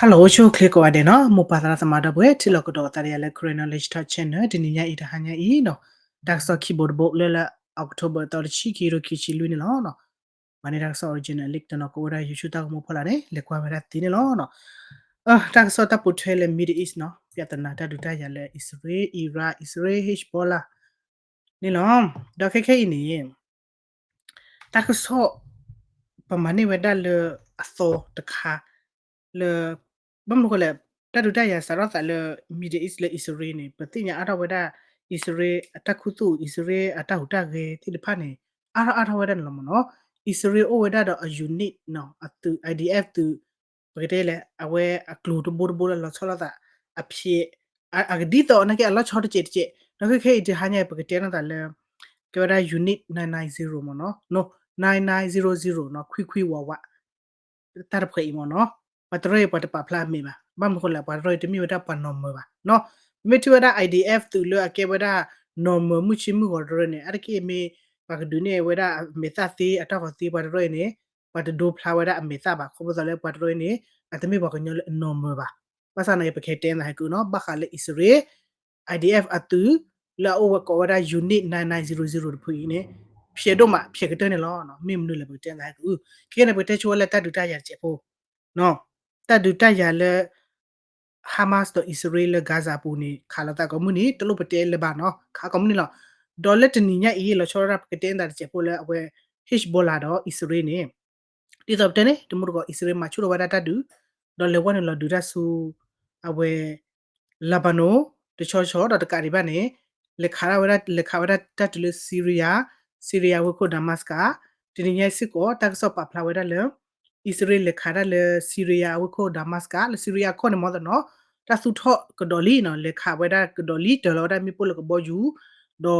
Hello အိၣ်ဆူၣ်အိၣ်ချ့ကိးဂၤဒဲးနီၤ, မိၢ်ပၢ်သရၣ်သမါဒီပုၢ်ဝဲၢ် ထံၣ်လိာ်ကဒီးသးဒီးယၤလၢ Karen Knowledge Talk Channel တနံၤညါအံၤ တဟါညါအံၤနီၤ, တၢ်ကစီၣ်ခံဘိတဘိလၢလၢ October သီတဆံ ခံကထိခံဆံလွံၢ်န့ၣ်လီၤ. မၤန့ၢ်တၢ်ကစီၣ် original link တနီၤကအိၣ်ဝဲဒၣ် YouTube တၢ်ဂီၤမူဖီလာ်န့ၣ် လဲၤကွၢ်ဝဲဒၣ်သ့န့ၣ်လီၤ. တၢ်ကစီၣ်တၢ်ပိာ်ထွဲလၢ Middle East နီၤ, ပြဿနာတၢ်ဒုးတၢ်ယၤလၢ အံၣ်စရ့လး Iran အံၣ်စရ့လး Hezbollah န့ၣ်လီၤ. ဒီးခဲခဲအံၤန့ၣ် တၢ်ကစီၣ် ပမၤန့ၢ်ဝဲဒၣ်လၢအသီတခါ လၢ ဘၣ်မနုၤဃိလဲၣ်, တၢ်ဒုးတၢ်ယၤစးထီၣ်သးလၢ Middle East လၢအံၣ်စရ့လးန့ၣ် ပသ့ၣ်ညါအါထီၣ်ဝဲဒၣ် အံၣ်စရ့လးအတၢ်ခူသူၣ် အံၣ်စရ့လးအတၢ်ဟူးတၢ်ဂဲၤသ့ၣ်တဖၣ်န့ၣ် အါထီၣ်အါထီၣ်ဝဲဒၣ်န့ၣ်လီၤမ့ၢ်နီၤ. အံၣ်စရ့လးအိၣ်ဝဲဒၣ်ဒီးအ unit နီၤ, အသုး I D F သုး ပကတဲလဲၣ် အဝဲအကျိၤတဘိတဘိလၢလီၤဆီလိာ်သး အဖျဲး အကဒ်သိးနာ်က့ အလီၤဆီတစဲးတစဲး, ဒီးခဲခဲအံၤတဟါညါအံၤ ပကတဲနီၢ်သးလၢ ကဲဝဲဒၣ် unit nine nine zero မ့ၢ်နီၤ, nine nine zero zero နီၤ, ခွံခွံဝးဝး တၢ်တဖှဲးအံၤမ့ၢ်နီၤ, ပှၤတရၢအံၤပှၤတပာ်ဖျါအမဲာ်ဘၣ်, ဘၣ်မနုၤဃိလဲၣ် ပှၤတရၢအံၤတမ့ၢ်ဝဲဒၣ်ပှၤနီၢ်မၢၤဘၣ်နီၤ. ပမ့ၢ်ထံၣ်ဝဲဒၣ် I D F သုးလၢအကဲဝဲဒၣ် နီၢ်မၢၤမုၢ်ဆ့မုၢ်ဂီၤတရၢန့ၣ် အါတက့ၢ်မ့ၢ် ပှၤကဒုးနဲၣ်ဝဲဒၣ်အမဲာ်သၣ်သ့အတၢ်ဂီၤသ့ ပှၤတရၢအံၤန့ၣ် ပှၤတဒိဖျါဝဲဒၣ်အမဲာ်သၣ်ဘၣ် ခီဖျိသးလၢပှၤတရၢအံၤန့ၣ် အတမ့ၢ်ပှၤကညီလၢအနီၢ်မၢၤဘၣ်. ဘၣ်ဆၣ်သနာ်က့ ပကဟဲတဲသးဟဲကုနီၤ ဘၣ်ဃးလၢအံၣ်စရ့လး I D F အသုး လၢအအိၣ်ဝဲကိးဝဲဒၣ် unit nine nine zero zero တဖုအံၤန့ၣ် ဖျဲးဒိၣ်မး ဖျဲးကတၢၢ်န့ၣ်လီၤ. မ့ၢ်မနုၤလဲၣ် ပကတဲသးဟဲကု, ခဲကနံၣ်န့ၣ် ပကတဲဆိဝဲလၢတၢ်ဒုးတၢ်ယၤတစဲးဖိ တၢ်ဒုးတၢ်ယၤလၢ Hamas ဒီးအံၣ်စရ့လးလၢ Gaza အပူၤန့ၣ် ခးလိာ်သးကိးမုၢ်နံၤ တလိၣ်ပတဲလၢၤဘၣ်နီၤ, ခးကိးမုၢ်နံၤလီၤ. ဒီးလၢတနံၤညါအံၤ လီၤဆီဒၣ်တၢ် ပကတဲသးတစဲးဖိလၢအဝဲ Hezbollah ဒီးအံၣ်စရ့လးန့ၣ် ဒ်သိးပတဲန့ၣ် တမူတကိး အံၣ်စရ့လးမၤဆူၣ်ထီၣ်ဝဲဒၣ်တၢ်ဒုး ဒီးလဲၤဝဲနုာ်လီၤဒုးတၢ်ဆူ အဝဲ Lebanon တဆီဆီ ဒီးတကးဒံးဘၣ်န့ၣ် လဲၤခးဝဲဒၣ် လဲၤခးဝဲဒၣ်တၢ်တုၤလၢ Syria, Syria ဝ့ၢ်ခိၣ် Damascus, တနံၤညါစ့ၢ်ကီး တၢ်ကစီၣ်ပာ်ဖျါဝဲဒၣ်လၢ အံၣ်စရ့လးလဲၤခးဒၣ်လၢ Syria အဝ့ၢ်ခိၣ် Damascus လၢ Syria ကီၢ်န့ၣ်မ့ၢ်တနီၤ တၢ်သူၣ်ထီၣ်ကဒီးလံနီၤ, လဲၤခးဝဲဒၣ်ကဒီးလံ တၢၤလီၤဝဲဒၣ်မ့ၣ်ပိၢ်လၢကဘီယူၤ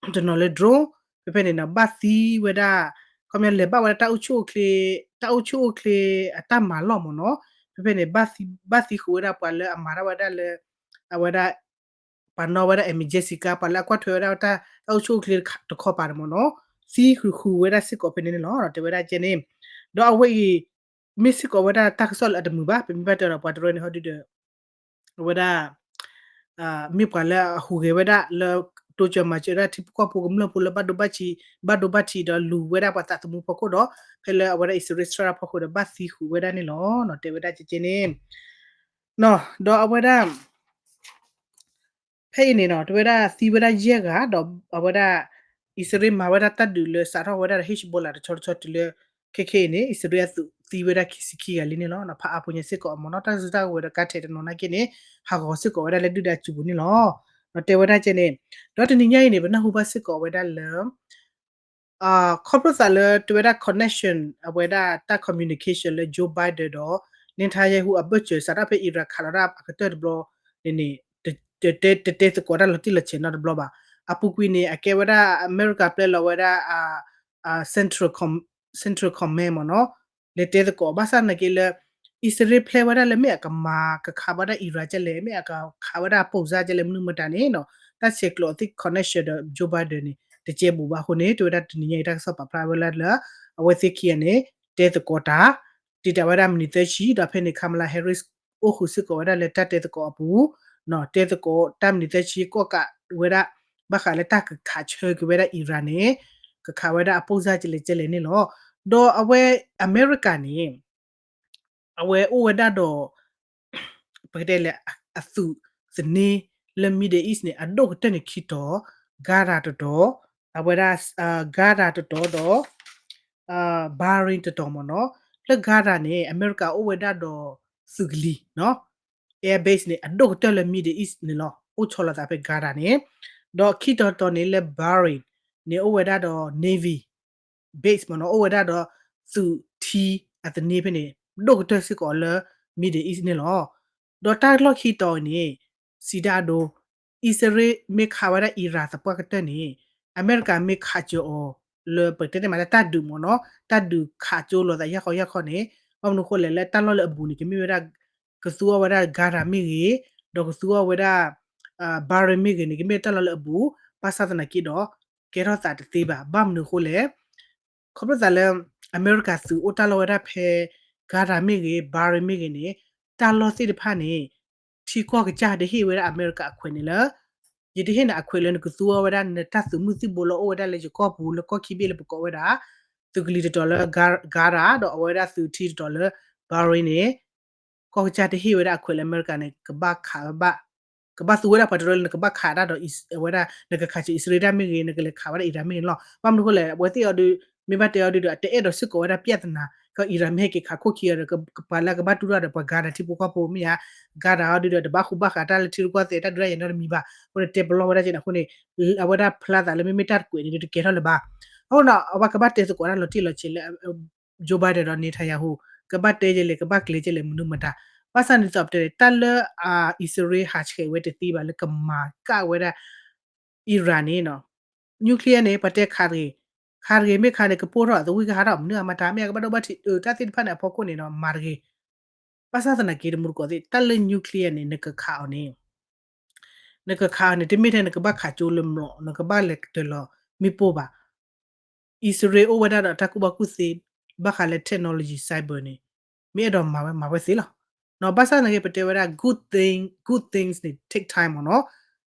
ဒီးတနီၤလၢ drone ဖဲဖဲန့ၣ်နီၤ ဘၣ်သံဝဲဒၣ် ခီပညီလဲၤဘၣ်ဝဲဒၣ်တၢ်အိၣ်ဆူၣ်အိၣ်ချ့ တၢ်အိၣ်ဆူၣ်အိၣ်ချ့အတၢ်မၤလီၢ်မ့ၢ်နီၤ, ဖဲဖဲန့ၣ် ဘၣ်သံဃုာ်ဝဲဒၣ်ပှၤလၢအမၤတၢ်ဝဲဒၣ်လၢ အဝဲဒၣ် ပှၤနီၣ်ဝဲဒၣ် emergency ကါ ပှၤလၢအကွၢ်ထွဲဝဲဒၣ်တၢ်အိၣ်ဆူၣ်အိၣ်ချ့တခီပၤန့ၣ်မ့ၢ်နီၤ, သံဃုာ်ဃုာ်ဝဲဒၣ်စ့ၢ်ကီးဖဲန့ၣ်န့ၣ်လီၤ တဲဝဲဒၣ်ကဲန့ၣ်. ဒီးအဝဲအံၤ မ့ၢ်စ့ၢ်ကီးဝဲဒၣ်တၢ်ကစီၣ်လၢအတမုာ်ဘၣ်, ပမ့ၢ်ဘၣ်တဲဒီးပှၤတရၢန့ၣ် ဟီဒုဒီး အဝဲဒၣ် မ့ၢ်ပှၤလၢအဟူးဂဲၤဝဲဒၣ်လၢ တိစၢၤမၤစၢၤဒၣ်ထံဖိကီၢ်ဖိကမျၢၢ်ဖိလၢဘၣ်ဒိဘၣ်ထံး ဘၣ်ဒိဘၣ်ထံးဒီးလူၤဝဲဒၣ်ပှၤသးသမူဖီခိၣ်ဒီး ဖဲလၢအဝဲဒၣ် အံၣ်စရ့လး strike ဖီခိၣ်ဒီး ဘၣ်သံဃုာ်ဝဲဒၣ်န့ၣ်လီၤ တဲဝဲဒၣ်ကဲကဲန့ၣ် ဒီးအဝဲဒၣ် ဖဲအံၤန့ၣ်နီၤ တဲဝဲဒၣ်သံဝဲဒၣ်ယဲၢ်ဂၤ ဒီးအဝဲဒၣ် အံၣ်စရ့လးမၤဝဲဒၣ်တၢ်ဒုးလၢစးထီၣ်ဝဲဒၣ်ဒီး Hezbollah တဆီတဆီတုၤလၢ ခဲခဲအံၤန့ၣ် အံၣ်စရ့လးအသုးသံဝဲဒၣ်ခံဆံခံဂၤလံန့ၣ်လီၤ. ဖးအါဖိညါစ့ၢ်ကီးအမ့ၢ်နီၤ တၢ်ကစီၣ်တၢ်ကဝဲၤဒီးကါထဲတနီၤနာ်က့န့ၣ် ဟးဂီၤစ့ၢ်ကီးဝဲဒၣ်လၢဒုၣ်ဒါစုပူၤန့ၣ်လီၤ. ဒီးတဲဝဲဒၣ်ကဲန့ၣ် ဒီးတနံၤညါအံၤန့ၣ် ပနၢ်ဟူဘၣ်စ့ၢ်ကီးဝဲဒၣ်လၢ ခီဖျိသးလၢတဲဝဲဒၣ် connection အဝဲဒၣ်တၢ် communication လၢ Joe Biden ဒီး Netanyahu အဘၢၣ်စၢၤစးထီၣ်ဖဲ Iran ခးလီၤဒၣ်အကတၢၢ်တဘျီန့ၣ်န့ၣ် တတဲသကိးတၢ်လီၤတံၢ်လီၤဆဲးနီတဘျီဘၣ်. အပူၤကွံာ်န့ၣ် အကဲဝဲဒၣ်အမဲရကၤပျဲလီၤဝဲဒၣ် Central Command မ့ၢ်နီၤ လဲၤတဲသကိး ဘၣ်ဆၣ်သနာ်က့လၢ အံၣ်စရ့လးဖျဲဝဲဒၣ်လၢမ့ၢ်အကမၤကခးဝဲဒၣ် Iran ကဲလဲၣ် မ့ၢ်အကခးဝဲဒၣ်အပိၢ်စါကဲလဲၣ် မနုၤမတၤန့ၣ်နီၤ တၢ်ဆဲးကျိးအသ့ၣ် connection ဒီး Joe Biden န့ၣ် တကဲဘူးဘၣ်အဃိန့ၣ် တဲဝဲဒၣ်တနံၤညါအံၤတၢ်ကစီၣ်ပာ်ဖျါဝဲဒၣ်လၢ အဝဲသ့ၣ်ခံဂၤန့ၣ် တဲသကိးတၢ် တံာ်တာ်ဝဲဒၣ်မံးနံးသၢဆံ ဒီးဖဲန့ၣ် Kamala Harris အိၣ်ဃုာ်စ့ၢ်ကီးဝဲဒၣ်လၢတၢ်တဲသကိးအပူၤ တဲသကိးတၢ်မံးနံးသၢဆံကိးကးဝဲဒၣ် ဘၣ်ဃးလၢတၢ်ကခးဆၢက့ၤဝဲဒၣ် Iran န့ၣ် ကခးဝဲဒၣ်အပိၢ်စါကဲလဲၣ်ကဲလဲၣ်န့ၣ်လီၤ. ဒီးအဝဲအမဲရကၤန့ၣ် အဝဲအိၣ်ဝဲဒၣ်ဒီး ပကတဲလဲၣ် အသုးသန့လၢ Middle East န့ၣ် အဒိၣ်ကတၢၢ်န့ၣ်ခံတီၤ Gaza တတီၤ အဝဲဒၣ် Gaza တတီၤဒီး Bahrain တတီၤမ့ၢ်နီၤ. လၢ Gaza န့ၣ် အမဲရကၤအိၣ်ဝဲဒၣ်ဒီးသုးကလံၤ air base န့ၣ် အဒိၣ်ကတၢၢ်လၢ Middle East န့ၣ်လီၤ. အိၣ်ဆီလီၤသးဖဲ Gaza န့ၣ် ဒီးခံတီၤတတီၤန့ၣ်လၢ Bahrain န့ၣ် အိၣ်ဝဲဒၣ်ဒီး Navy base မ့ၢ်နီၤ အိၣ်ဝဲဒၣ်ဒီးသုးထံအသန့ဖဲန့ၣ် ဒိၣ်ကတၢၢ်စ့ၢ်ကီးလၢ Middle East န့ၣ်လီၤ. ဒီးတၢ်လီၢ်ခံတီၤန့ၣ် စံးဒၣ်အဒိ အံၣ်စရ့လးမ့ၢ်ခးဝဲဒၣ် Iran သပှၢ်ကတၢၢ်န့ၣ် အမဲရကၤမ့ၢ်ခးစၢၤအီၤလၢ ပကတဲန့ၣ်မးလၢတၢ်ဒုးမ့ၢ်နီၤ တၢ်ဒုးခးကၠိလိာ်သးယၢ်ခီယၢ်ခီန့ၣ် ဘၣ်မနုၤဃိလဲၣ်လၢတၢ်လီၢ်လၢအဘူးန့ၣ် ကမ့ၢ်ဝဲဒၣ် ကသူအီၤဝဲဒၣ် Gaza မ့ၢ်ဂ့ၤ ဒီးကသူအီၤဝဲဒၣ် Bahrain မ့ၢ်ဂ့ၤန့ၣ် ကမ့ၢ်တၢ်လီၢ်လၢအဘူး ဘၣ်ဆၣ်သနာ်က့ဒီး ကဲထီၣ်သးတသ့ဘၣ် ဘၣ်မနုၤအဃိလဲၣ် ခီဖျိသးလၢ အမဲရကၤသုးအိၣ်တၢ်လီၢ်ဝဲဒၣ်ဖဲ Gaza မ့ၢ်ဂ့ၤ Bahrain မ့ၢ်ဂ့ၤန့ၣ် တၢ်လီၢ်သ့ၣ်တဖၣ်န့ၣ် ထံကီၢ်ကစၢ်တဟ့ၣ်ဝဲဒၣ်အမဲရကၤအခွဲးန့ၣ်လၢ ယတဟ့ၣ်နၤအခွဲးလၢနကသူအီၤဝဲဒၣ်နတၢ်သုးမုၢ်သံၣ်ဘိလၢအိၣ်ဝဲဒၣ်လၢယကီၢ်ပူၤလၢကီၢ်ခံဘ့ၣ်လၢပကိးဝဲဒၣ် သုးကလံၤတတီၤလၢ Qatar ဒီးအဝဲဒၣ်သုးထံတတီၤလၢ Bahrain န့ၣ် ကီၢ်ကစၢ်တဟ့ၣ်ဝဲဒၣ်အခွဲးလၢအမဲရကၤန့ၣ် ကဘၣ်ခးဘၣ် ကဘၣ်သူဝဲဒၣ်ပှၤတရၢလၢနကဘၣ်ခးတၢ်ဒီး အဝဲဒၣ် နကခးစၢၤအံၣ်စရ့လးတၢ်မ့ၢ်ဂ့ၤ နကလဲၤခးဝဲဒၣ်အံရၣ်မ့ၢ်ဂ့ၤန့ၣ်လီၤ. ဘၣ်မနုၤအဃိလဲၣ် အဝဲသ့ၣ်အီၤဒုး မ့ၢ်ဘၣ်တဲအီၤဒုးဒီး အတအဲၣ်ဒိးစ့ၢ်ကီးဝဲဒၣ် ပြဿနာ ကီၢ်အံရၣ်မ့ၢ်ဟဲက့ၤခးခိၣ်ခံအီၤဒီး ပှၤလၢအကဘၣ်တူၢ်ထီၣ်ဒီးပှၤ Qatar ထံဖိကီၢ်ဖိမ့ၢ်ဧါ, Qatar အီၤဒုးဒီး တဘၣ်ဃူဘၣ်ဃးတၢ်လၢထံရူၢ်ကီၢ်သဲးတၢ်ဒုးတၢ်ယၤနီတမံၤဘၣ်. အဃိန့ၣ်တဲပလီၢ်ဝဲဒၣ်က့န့ၣ် အဃိန့ၣ် အဝဲဒၣ်ဖျါသးလၢမ့မ့ၢ်တၢ်တကွဲးန့ၣ်ဒုးတကဲထီၣ်လၢၤဘၣ်. အဃိန့ၣ် အဝဲကဘၣ်တဲသကိးတၢ်လီၤတံၢ်လီၤဆဲးလၢ Joe Biden ဒီး Netanyahu ကဘၣ်တဲကလဲၣ် ကဘၣ်ကျဲၤကလဲၣ် မနုၤမတၤ. ဘၣ်ဆၣ်န့ၣ်ဒ်သိးပတဲန့ၣ် တၢ်လၢအံၣ်စရ့လးဟးဆှဲးဝဲတသ့ဘၣ်လၢကမၤကၣ်ဝဲဒၣ် အံရၣ်န့ၣ် nuclear န့ၣ် ပှၤတဲခးတဂ့ၤ, ခးတဂ့ၤမ့ၢ်ခးန့ၣ် ကပိၢ်ထီၣ်သဝံၣ်ကဟးထီၣ် မနုၤအမၤတၢ်မ့ၢ်အကဘၣ်ဒိဘၣ်ထံး တၢ်သ့ၣ်တဖၣ်န့ၣ်အဖီခိၣ်န့ၣ်ဒီး မၤတဂ့ၤ. ဘၣ်ဆၣ်သနာ်က့တမူတကိးသ့ၣ် တၢ်လၢ nuclear န့ၣ် နကခးအီၤန့ၣ် နကခးအီၤန့ၣ် တမ့ၢ်ထဲနကဘၣ်ခးကၠိလၢမျိာ် နကဘၣ်လဲၤကတၢၢ်လီၤမ့ၣ်ပိၢ်ဘၣ်. အံၣ်စရ့လးအိၣ်ဝဲဒၣ်ဒီးတၢ်ကူၣ်ဘၣ်ကူၣ်သ့ ဘၣ်ဃးလၢ technology cyber န့ၣ် မ့ၢ်အဲၣ်ဒိးမၤဝဲမၤဝဲသ့လီၤ. ဘၣ်ဆၣ်သနာ်က့ ပတဲဝဲဒၣ် good thing, good things န့ၣ် take time မ့ၢ်နီၤ.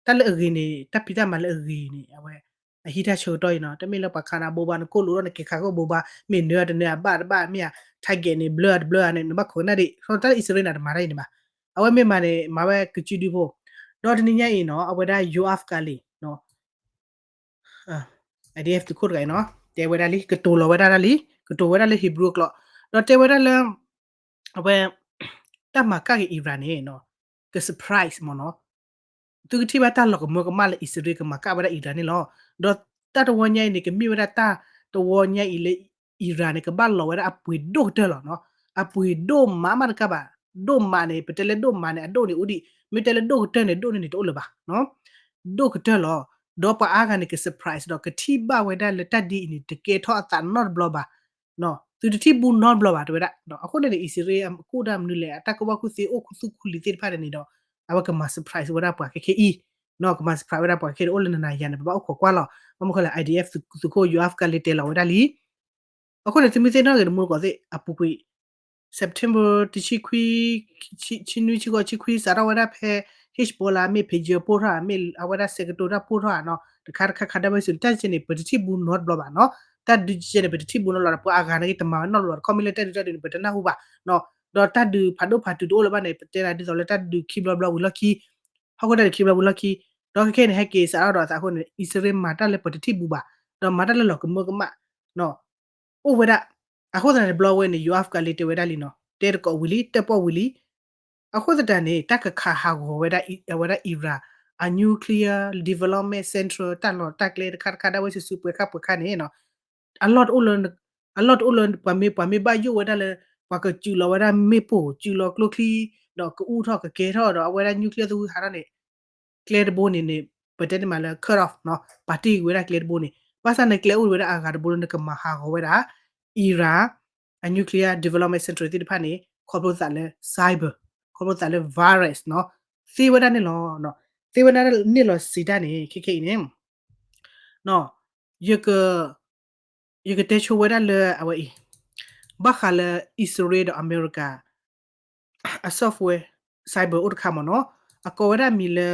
တၢ်လၢအဂ့ၤန့ၣ် တၢ်ဖံးတၢ်မၤလၢအဂ့ၤန့ၣ် အဝဲ အဟံးတၢ်ဆၢကတီၢ်အံၤနီၤ. တမ့ၢ်လၢပှၤခးနၤဘိးဘၣ် နကိၣ်လိာ်ထီၣ် နက့ၤခးကီၢ်ဘိးဘၣ် မ့ၢ်နၢၤတနၢၤ အဘၣ်တဘၣ် မ့ၢ်ဧါ target န့ၣ် ဘျၢတဘျၢဧါန့ၣ် နဘၣ်ခိးကနၣ်ဒံး တၢ်လၢအံၣ်စရ့လးန့ၣ် တမၤတၢ်ဒ်န့ၣ်ဘၣ်. အဝဲမ့ၢ်မၤန့ၣ် မၤဝဲကစုဒုဖိ. ဒီးတနံၤညါအံၤနီၤ အဝဲဒၣ် Yoav Gallant နီၤ အ ဒ်အ့ၣ်အ့ဖ် သုးခိၣ်တဂၤအံၤနီၤ တဲဝဲဒၣ်လံ ကတိၤလီၤဝဲဒၣ်တၢ်လံ ကတိၤဝဲဒၣ်လၢ Hebrew အကျိာ် ဒီးတဲဝဲဒၣ်လၢ အဝဲ တၢ်မၤကၣ်က့ၤ Iran န့ၣ်နီၤ က surprise မ့ၢ်နီၤ သုကထံၣ်ဘၣ်တၢ်လီၤကမၢကမၣ်လၢအံၣ်စရ့လးကမၤကၣ်ဝဲဒၣ် Iran န့ၣ်လီၤ. ဒီးတၢ်တဝီညါအံၤန့ၣ် ကမ့ၢ်ဝဲဒၣ်တၢ်တဝီညါအံၤလၢ Iran န့ၣ် ကဘၣ်လီၤဝဲဒၣ်အပှ့ၤဒိၣ်ကတၢၢ်လီၤနီၤ. အပှ့ၤဒိၣ်မးမးတကးဘၣ်, ဒိၣ်မးန့ၣ် ပတဲလၢဒိၣ်မးန့ၣ် အဒိၣ်န့ၣ်အိၣ်ဒံး, မ့ၢ်တဲလၢဒိၣ်ကတၢၢ်န့ၣ် ဒိၣ်န့ၢ်န့ၣ်တအိၣ်လၢၤဘၣ်. ဒိၣ်ကတၢၢ်လီၤ. ဒီးပှၤအါဂၤန့ၣ် က surprise ဒီးကထံၣ်ဘၣ်ဝဲဒၣ်လၢတၢ်ဒ်အံၤန့ၣ် တကဲထီၣ်အသးနီတဘျီဘၣ် သုတထံၣ်ဘူးနီတဘျီဘၣ် တဲဝဲဒၣ်. အဃိန့ၣ်န့ၣ် အံၣ်စရ့လးအကူၣ်တၢ်မနုၤလဲၣ် အတၢ်ကူၣ်ဘၣ်ကူၣ်သ့အိၣ်ခူသူၣ်ခူလံၤသ့ၣ်တဖၣ်န့ၣ်ဒီး အဝဲကမၤ surprise ဝဲဒၣ်ပှၤခဲခဲအံၤ, ကမၤ surprise ဝဲဒၣ်ပှၤခဲခဲအံၤ အိၣ်လၢနနၤယၤန့ၣ် ပဘၣ်အိၣ်ခိးကွၢ်လီၤ. ဘၣ်မနုၤဃိလဲၣ် အ ဒ်အ့ၣ်အ့ဖ် သုးခိၣ် Yoav Gallant တဲလီၤဝဲဒၣ်လံ. အဃိန့ၣ် သုမ့ၢ်သ့ၣ်နီၣ်ဂ့ၤတမူတကိးသ့ၣ် အပူၤကွံာ် September တဆံခွံ ဆံနွံ ဆံဃိး ဆံခွံ စးထီၣ်ဝဲဒၣ်ဖဲ Hezbollah မ့ၢ် pager ပိၢ်ထီၣ်ဧါ မ့ၢ်အဝဲဒၣ် စဲးကတိၤတၢ်ပိၢ်ထီၣ်ဧါနီၤ တခါတခါခါဒၣ်ဝဲဆူ တၢ်ကဲန့ၣ် ပတထံၣ်ဘူးနီတဘျီဘၣ်နီၤ. တၢ်ဒုးကဲန့ၣ် ပတထံၣ်ဘူးနီတဘျီဒီး ပှၤအါဂၤန့ၣ် တမၤဝဲနီတဘျီဒီး ခီမ့ၢ်လၢတၢ်ဒုးတၢ်ဒုးန့ၣ် ပတနၢ်ဟူဘၣ်နီၤ. ဒီးတၢ်ဒုးဖးဒိၣ်ဖးတုၤတအိၣ်လၢၤဘၣ်န့ၣ် ပတဲဒၣ်ဒ်သိးလၢတၢ်ဒုးခံဘျီဘျီဝံၤလီၢ်ခံ ဟီၣ်ခိၣ်တၢ်ဒုးခံဘျီဝံၤလီၢ်ခံ ဒီးခဲခဲအံၤန့ၣ် ဟဲက့ၤစးထီၣ်ဒီးအသးအဃိန့ၣ် အံၣ်စရ့လးမၤတၢ်လၢပတထံၣ်ဘူးဘၣ်, ဒီးမၤတၢ်လၢလီၤကမၢကမၣ် အိၣ်ဝဲဒၣ်. အဃိသတးန့ၣ်တဘျီဝဲန့ၣ် Yoav Gallant တဲဝဲဒၣ်လံနီၤ တဲတကိးဝံၤလံ တဲပီၣ်ဝံၤလံ. အဃိသတးန့ၣ် တၢ်ကခးဟးဂီၤဝဲဒၣ် အဝဲဒၣ် Iran အ nuclear development center တၢ်လီၢ်တၢ်ကျဲတခါတခါဒၣ်ဝဲစုာ်စုာ်ပှဲၤခါပှဲၤခါန့ၣ်နီၤ အလီၢ်တအိၣ်လၢ အလီၢ်တအိၣ်လၢပှၤမ့ၢ် ပှၤမ့ၢ်ဘၣ်ယိၣ်ဝဲဒၣ်လၢ ပှၤကစုာ်လီၤဝဲဒၣ်မ့ၣ်ပိၢ် စုာ်လီၤကျိချံ ဒီးကအူထီၣ်ကကဲထီၣ်ဒီးအဝဲဒၣ် nuclear သဝံဟးထီၣ်န့ၣ် ကျဲတဘိန့ၣ်န့ၣ် ပတဲန့ၣ်မးလၢ cut off နီၤ ပာ်တ့ၢ်ကွံာ်ဝဲဒၣ်ကျဲတဘိန့ၣ် ဘၣ်ဆၣ်န့ၣ်ကျဲအိၣ်ဝဲဒၣ်အဂၤတဘိလၢနကမၤဟးဂီၤဝဲဒၣ် Iran အ nuclear development center သ့ၣ်တဖၣ်န့ၣ် ခီဖျိသးလၢ cyber ခီဖျိသးလၢ virus နီၤ သ့ဝဲဒၣ်န့ၣ်လီၤ. သ့ဝဲဒၣ်န့ၣ်လီၤစံးတၢ်န့ၣ် ခဲခဲအံၤန့ၣ် ယက ယကတဲဆိဝဲဒၣ်လၢအဝဲအံၤ ဘၣ်ဃးလၢအံၣ်စရ့လးဒီးအမဲရကၤ အ software cyber အိၣ်တခါမ့ၢ်နီၤ အကိးဝဲဒၣ်မံၤလၢ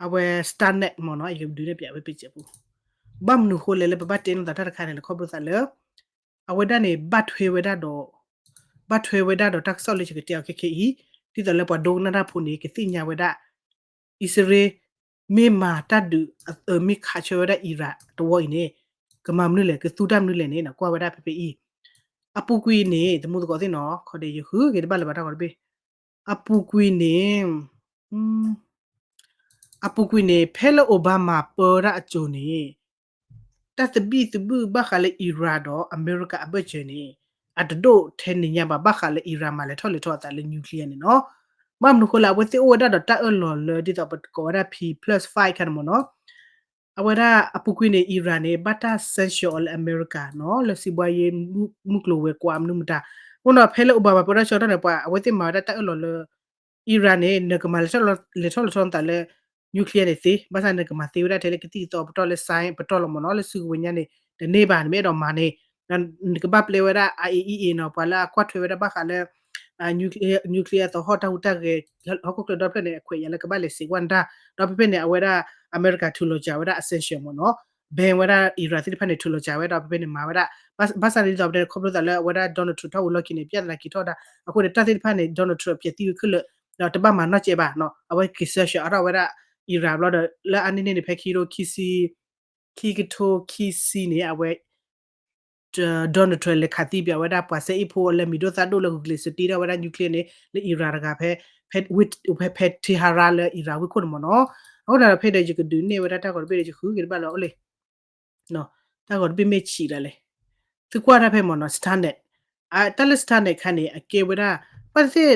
အဝဲ Stuxnet မ့ၢ်နီၤ ယကဒုးနဲၣ်ပျးဝဲ page ပူၤ ဘၣ်မနုၤဃိလဲၣ်လၢပဘၣ်တဲလိာ်သးတၢ်တခါန့ၣ် လၢခီဖျိသးလၢ အဝဲဒၣ်န့ၣ် ဘၣ်ထွဲဝဲဒၣ်ဒီး ဘၣ်ထွဲဝဲဒၣ်ဒီးတၢ်ကစီၣ်လၢယကတဲအီၤခဲခဲအံၤ ဒ်သိးလၢပှၤဒိကနၣ်တၢ်ဖိန့ၣ် ကသ့ၣ်ညါဝဲဒၣ် အံၣ်စရ့လး မ့ၢ်မၤတၢ်ဒုးအသးမ့ၢ်ခးဆၢဝဲဒၣ် Iran တဝီအံၤန့ၣ် ကမၤမနုၤလဲၣ် ကသူတၢ်မနုၤလဲၣ်န့ၣ် ကွၢ်ဝဲဒၣ်ဖဲဖဲအံၤ အပူၤကွံာ်န့ၣ် တမူသကိးသ့ၣ်နီၤ ခီဒီးယဃုက့ၤတဘၣ်လၢၤဘၣ်တၢ်ဂီၤတဘ့ၣ် အပူၤကွံာ်န့ၣ် အပူၤကွံာ်န့ၣ် ဖဲလၢ Obama ပၢတၢ်အစိၤန့ၣ် တၢ်သဘံၣ်သဘုၣ်ဘၣ်ဃးလၢ Iran ဒီးအမဲရကၤအဘၢၣ်စၢၤန့ၣ် အတဒိၣ်ထဲန့ၣ်ညါဘၣ် ဘၣ်ဃးလၢ Iran မၤလဲၤထီၣ်လဲၤထီအသးလၢ nuclear န့ၣ်နီၤ. ဘၣ်မနုၤဃိလၢအဝဲသ့ၣ်အိၣ်ဝဲဒၣ်ဒီးတၢ်အၢၣ်လီၤလၢဒ်သိးပကိးဝဲဒၣ် P plus five ခါန့ၣ်မ့ၢ်နီၤ အဝဲဒၣ်အပူၤကွံာ်န့ၣ် Iran န့ၣ် ဘၣ်တၢ် sanction အီၤလၢအမဲရကၤနီၤ လၢစံးဘှါယ့ မုၢ်ကျိၤဝဲၤကွာ်မနုၤမတၤ အဃိဒီးဖဲလၢ Obama ပၢတၢ်ဆၢကတီၢ်န့ၣ် ပှၤအဝဲသ့ၣ်မၤဝဲဒၣ်တၢ်အၢၣ်လီၤလၢ Iran န့ၣ် နကမၤလဲၤထီၣ်လဲၤထီသးလၢ nuclear န့ၣ်သ့ ဘၣ်ဆၣ်နကမၤသ့ဝဲဒၣ်ထဲလၢကသံၣ်ကသီပတီၢ်လၢ sign ပတီၢ်လီၤမ့ၢ်နီၤ လၢစုကဝဲၤညါန့ၣ် တန့ၢ်ဘၣ် နမ့ၢ်အဲၣ်ဒိးမၤန့ၣ် နကဘၣ်ပျဲဝဲဒၣ် IAEA နီၤ ပှၤလၢအကွၢ်ထွဲဝဲဒၣ်ဘၣ်ဃးလၢ nuclear သီဟီၣ်တၢ်ဟူးတၢ်ဂဲၤ ဟီၣ်ခိၣ်ချၢဒီဖျၢၣ်န့ၣ် အခွဲးယာ်လၢကဘၣ်လဲၤစံးကွၢ်နတၢ်, ဒီးဖဲဖဲန့ၣ် အဝဲဒၣ် အမဲရကၤထုးလီၤစှၤဝဲဒၣ် sanction မ့ၢ်နီၤ, ban ဝဲဒၣ် Iran သ့ၣ်တဖၣ်န့ၣ် ထုးလီၤစှၤဝဲ ဒီးဖဲဖဲန့ၣ် မၤဝဲဒၣ် ဘၣ်ဆၣ်န့ၣ်ဒ်သိးပတဲန့ၣ် ခီဖျိသးလၢအဝဲဒၣ် Donald Trump ထီၣ်ဝံၤလီၢ်ခံန့ၣ် ပြဿနာက့ၤထီၣ်ဝဲဒၣ်, အဃိန့ၣ် တၢ်သ့ၣ်တဖၣ်န့ၣ် Donald Trump ပျဲးသံဝဲခဲလၢာ်, ဒီးတဘၣ်မၤနီၢ်ကဲဘၣ်နီၤ, အဝဲက့ၤ sanction အါထီၣ်ဝဲဒၣ် Iran ဘျီဒီး လၢအါန့ၢ်န့ၣ်န့ၣ် ဖဲခံကထိခံဆံ, ခံကထိခံဆံန့ၣ် အဝဲ Donald Trump လဲၤခးသံပၠးဝဲဒၣ်ပှၤစဲအ့ၣ်ဖိလၢမံၤဒိၣ်သၣ်ဒိၣ်လၢ ဂုာ်ကျဲးစၢးတ့ထီၣ်ဝဲဒၣ် nuclear န့ၣ် လၢ Iran တဂၤဖဲ ဖဲ ဖဲ ဖဲ Tehran လၢ Iran ဝ့ၢ်ခိၣ်န့ၣ်မ့ၢ်နီၤ. အဃိန့ၣ်ဒီးဖဲဒီးယကဒုးနဲၣ်ဝဲဒၣ်တၢ်ဂီၤတဘ့ၣ်ဒီး ယဃုက့ၤတဘၣ်လၢအအိၣ်လံ တၢ်ဂီၤတဘ့ၣ်မ့ၢ်ဆံးဒၣ်လဲာ်, သုကွၢ်တၢ်ဖဲမ့ၢ်နီၤ Stuxnet, တၢ်လၢ Stuxnet ခါန့ၣ် အကဲဝဲဒၣ် ဘၣ်သ့ၣ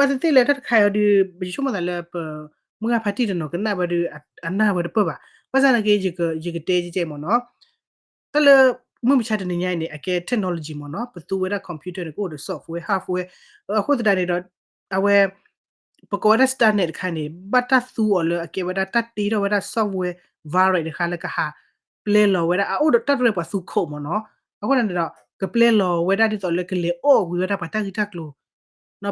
်သ့ၣ်လၢတၢ်တခါအံၤဒီး ပဆိကမိၣ်သးလၢပ မုၢ်ဂၢ်ဖါတံၢ်တနီၤကနၣ်ဝဲဒီး အနၢ်ဝဲတပၢၢ်ဘၣ်. ဘၣ်ဆၣ်သနာ်က့ ယကတဲကဲမ့ၢ်နီၤ တၢ်လၢ မုၢ်မဆါတနံၤညါအံၤန့ၣ် အကဲ technology မ့ၢ်နီၤ, ပသူဝဲဒၣ် computer န့ၣ် ကအိၣ်ဒီး software hardware, အဃိသတးန့ၣ်ဒီး အဝဲ ပကိးဝဲဒၣ် Stuxnet တခါန့ၣ် ဘၣ်တၢ်သူအီၤလၢအကဲဝဲဒၣ်တၢ်တ့ထီၣ်ဝဲဒၣ် software virus တခါလၢကဟးပျဲလီၤဝဲဒၣ် အအိၣ်ဒီးတၢ်ရဲၣ်ပှၤသူခိးမ့ၢ်နီၤ, အဃိန့ၣ်ဒီး ကပျဲလီၤဝဲဒၣ်ဒ်သိးလၢကလဲၤအီၣ်ကွံာ်ဝဲဒၣ်ပှၤတၢ်ဂ့ၢ်တၢ်ကျိၤ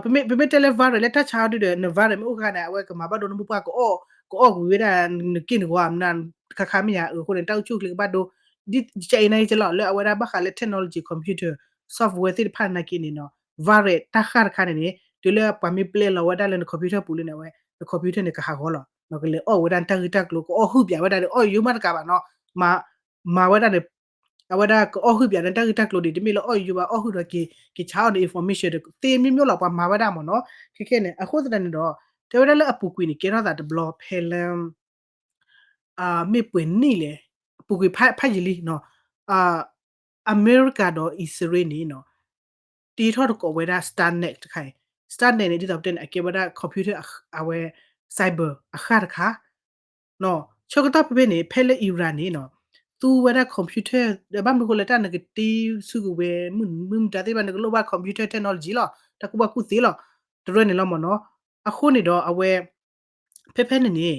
ပမ့ၢ်တဲလၢ virus လၢတၢ်ဆါအီၤဒုဒီး န virus မ့ၢ်အိၣ်ဃာ်န့ၣ် အဝဲကမၤဘၣ်ဒိနမုၢ်ပှၢ် ကအီၣ်ကွံာ်ဝဲဒၣ် နက့ၢ်နဂီၤမနုၤ ခါခါမ့ၢ်ယါ အဃိန့ၣ် တၢ်အိၣ်ဆူၣ်အိၣ်ချ့ကဘၣ်ဒိ ဒ်ကဲအံၤနာ်က့လီၤ လၢအဝဲဒၣ်ဘၣ်ဃးလၢ technology computer software သ့ၣ်တဖၣ်နာ်က့န့ၣ်နီၤ virus တၢ်ဃၢ်တခါန့ၣ်န့ၣ် တုၤလၢပှၤမ့ၢ်ပျဲလီၤဝဲဒၣ်လၢန computer ပူၤလံန့ၣ် အဝဲ န computer န့ၣ် ကဟးဂီၤလီၤ ကလဲၤအီၣ်ဝဲဒၣ်နတၢ်ဂ့ၢ်တၢ်ကျိၤ ကအီၣ်ဟုၣ်ပၠးဝဲဒၣ်ဒီး အီၣ်ယိမးတကးဘၣ်နီၤ မၤဝဲဒၣ်န့ၣ် အဝဲဒၣ်ကအီၣ်ဟုၣ်ပၠးန့ၣ် တၢ်ဂ့ၢ်တၢ်ကျိၤဒ် တမ့ၢ်လၢအီၣ်ယိဘၣ် အီၣ်ဟုၣ်ဒီးက့ၤ က့ၤဆါအီၣ်န့ၣ် information သ့မ့ၢ်မ့ၢ်လီၤ ပှၤမၤဝဲဒၣ်မ့ၢ်နီၤ ခဲခဲန့ၣ် အဃိသတးန့ၣ်ဒီး တဲဝဲဒၣ်လၢအပူၤကွံာ်န့ၣ် ကဲထီၣ်သးတဘျီဖဲလၢ မ့ၢ်ပှဲၤနံၣ်လဲၣ် အပူၤကွံာ်ဖးယံာ်လံနီၤ အမဲရကၤဒီးအံၣ်စရ့လးန့ၣ်နီၤ တ့ထီၣ်တကိးဝဲဒၣ် Stuxnet တခါအံၤ Stuxnet န့ၣ် ဒ်သိးပတဲန့ၣ် အကဲဝဲဒၣ် computer အဝဲ cyber အဃၢ်တခါ ဆၢကတီၢ်ဖဲဖဲန့ၣ် ဖဲလၢ Iran န့ၣ်နီၤ သူဝဲဒၣ် computer ဘၣ်မနုၤဃိလဲၣ် တၢ်နကတ့ဆူကဝဲၤ မုၢ်မတၤသ့ၣ်တဖၣ် နကလိၣ်ဘၣ် computer technology လီၤ တၢ်ကူၣ်ဘၣ်ကူၣ်သ့လီၤ တရၢန့ၣ်လီၤမ့ၢ်နီၤ အဃိန့ၣ်ဒီးအဝဲ ဖဲဖဲန့ၣ်န့ၣ်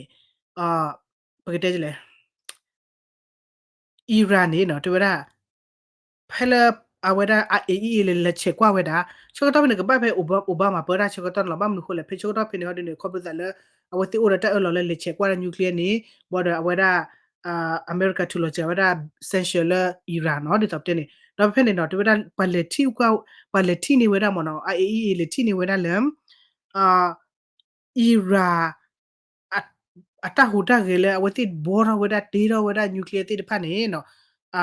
ပကတဲလဲၣ် Iran န့ၣ်နီၤ တဲဝဲဒၣ် ဖဲလၢ အဝဲဒၣ် IAEA လဲၤဆဲးကွၢ်ဝဲဒၣ် ဆၢကတီၢ်ဖဲန့ၣ် ကဘၣ်ဖဲ Obama ပၢတၢ်ဆၢကတီၢ်န့ၣ်လီၤ ဘၣ်မနုၤဃိလဲၣ် ဖဲဆၢကတီၢ်ဖဲန့ၣ်ဟီဒ်န့ၣ် ခီဖျိသးလၢ အဝဲသ့ၣ်အိၣ်ဒီးတၢ်အၢၣ်လီၤလၢလဲၤဆဲးကွၢ်ဒၣ် nuclear န့ၣ် ဘၣ်ဒီးအဝဲဒၣ် အမဲရကၤထုးလီၤစှၤဝဲဒၣ် sanction လၢ Iran နီၤ ဒ်သိးပတဲန့ၣ် ဒီးဖဲဖဲန့ၣ်နီၤ တဲဝဲဒၣ် ပှၤလဲၤထံၣ် ပှၤလဲၤထံၣ်န့ၢ်ဝဲဒၣ်မ့ၢ်နီၤ IAEA လဲၤထံၣ်န့ၢ်ဝဲဒၣ်လၢ Iran အတၢ်ဟူးတၢ်ဂဲၤလၢအဝဲသ့ၣ်ဘှီထီၣ်ဝဲဒၣ် တ့ထီၣ်ဝဲဒၣ် nuclear သ့ၣ်တဖၣ်န့ၣ်နီၤ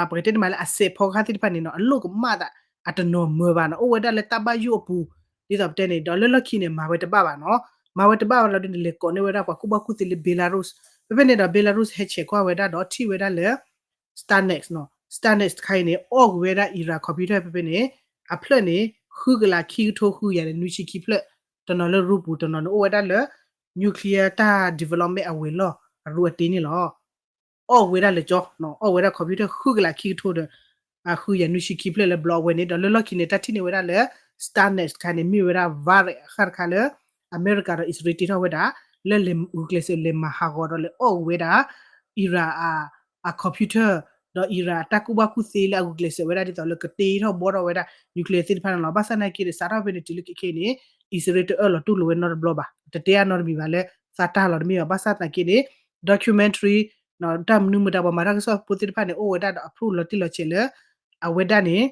ပကတဲန့ၣ်မးလၢအစဲးဖီကဟၣ်သ့ၣ်တဖၣ်န့ၣ်နီၤ အလိၣ်ကမၣ်သး အတနီၤမၢၤဘၣ်နီၤ အိၣ်ဝဲဒၣ်လၢတၢ်ဘၣ်ယိၣ်အပူၤ ဒ်သိးပတဲန့ၣ် ဒီးလၢလီၢ်ခံန့ၣ် မၤဝဲတဘၣ်ဘၣ်နီၤ မၤဝဲတဘၣ်ဘၣ်လီၤဒ်န့ၣ် လဲၤကိးန့ၢ်ဝဲဒၣ်ပှၤကူၣ်ဘၣ်ကူၣ်သ့လၢ Belarus ဖဲဖဲန့ၣ်ဒီး Belarus ဟဲဆဲးကွၢ်ဝဲဒၣ်ဒီးထံၣ်ဝဲဒၣ်လၢ Stuxnet နီၤ Stuxnet တခါအံၤန့ၣ် အီၣ်ကွံာ်ဝဲဒၣ် Iran computer ဖဲဖဲန့ၣ် အဖျၢၣ်န့ၣ် ဃုကလးခံကထိဃုကယၤဒီးနွံဆံခံဖျၢၣ် တနီၤလၢရူပူၤ တနီၤန့ၣ်အိၣ်ဝဲဒၣ်လၢ nuclear တၢ် development အဝဲၤလီၢ်အရူအတ့န့ၣ်လီၤ. အီၣ်ဝဲဒၣ်လၢကၠီ အီၣ်ဝဲဒၣ် computer ဃုကလးခံကထိဒီး ဃုကယၤနွံဆံခံဖျၢၣ်လၢဘျီအဝဲန့ၣ် ဒီးလၢလီၢ်ခံန့ၣ် တၢ်ထံၣ်န့ၢ်ဝဲဒၣ်လၢ Stuxnet တခါန့ၣ် မ့ၢ်ဝဲဒၣ် virus အဃၢ်တခါလၢ အမဲရကၤဒီးအံၣ်စရ့လးတ့ထီၣ်ဝဲဒၣ် လၢလဲၤဂုာ်ကျဲးစၢးလဲၤမၤဟးဂီၤဒီးလဲၤအီၣ်ဝဲဒၣ် Iran အ အ computer ဒီး Iran အတၢ်ကူၣ်ဘၣ်ကူၣ်သ့လၢအဂုာ်ကျဲးစၢးဝဲဒၣ်ဒ်သိးလၢကတ့ထီၣ်ဘှီထီၣ်ဝဲဒၣ် nuclear သ့ၣ်တဖၣ်န့ၣ်လီၤ. ဘၣ်ဆၣ်သနာ်က့ဒီး စးထီၣ်ဖဲန့ၣ်တုၤလၢခဲခဲအံၤန့ၣ် အံၣ်စရ့လးတအၢၣ်လီၤတူၢ်လိာ်ဝဲနီတဘျီဘၣ်. တတဲအါနီတမံၤဘၣ်လၢသးတၢ်လီၤတမ့ၢ်ဘၣ်. ဘၣ်ဆၣ်သနာ်က့န့ၣ် documentary တၢ်မနုၤမတၤပှၤမၤတၢ်ကစီၣ်ဖိသ့ၣ်တဖၣ်န့ၣ် အိၣ်ဝဲဒၣ်ဒီးအ proof လီၤတံၢ်လီၤဆဲးလၢ အဝဲဒၣ်န့ၣ်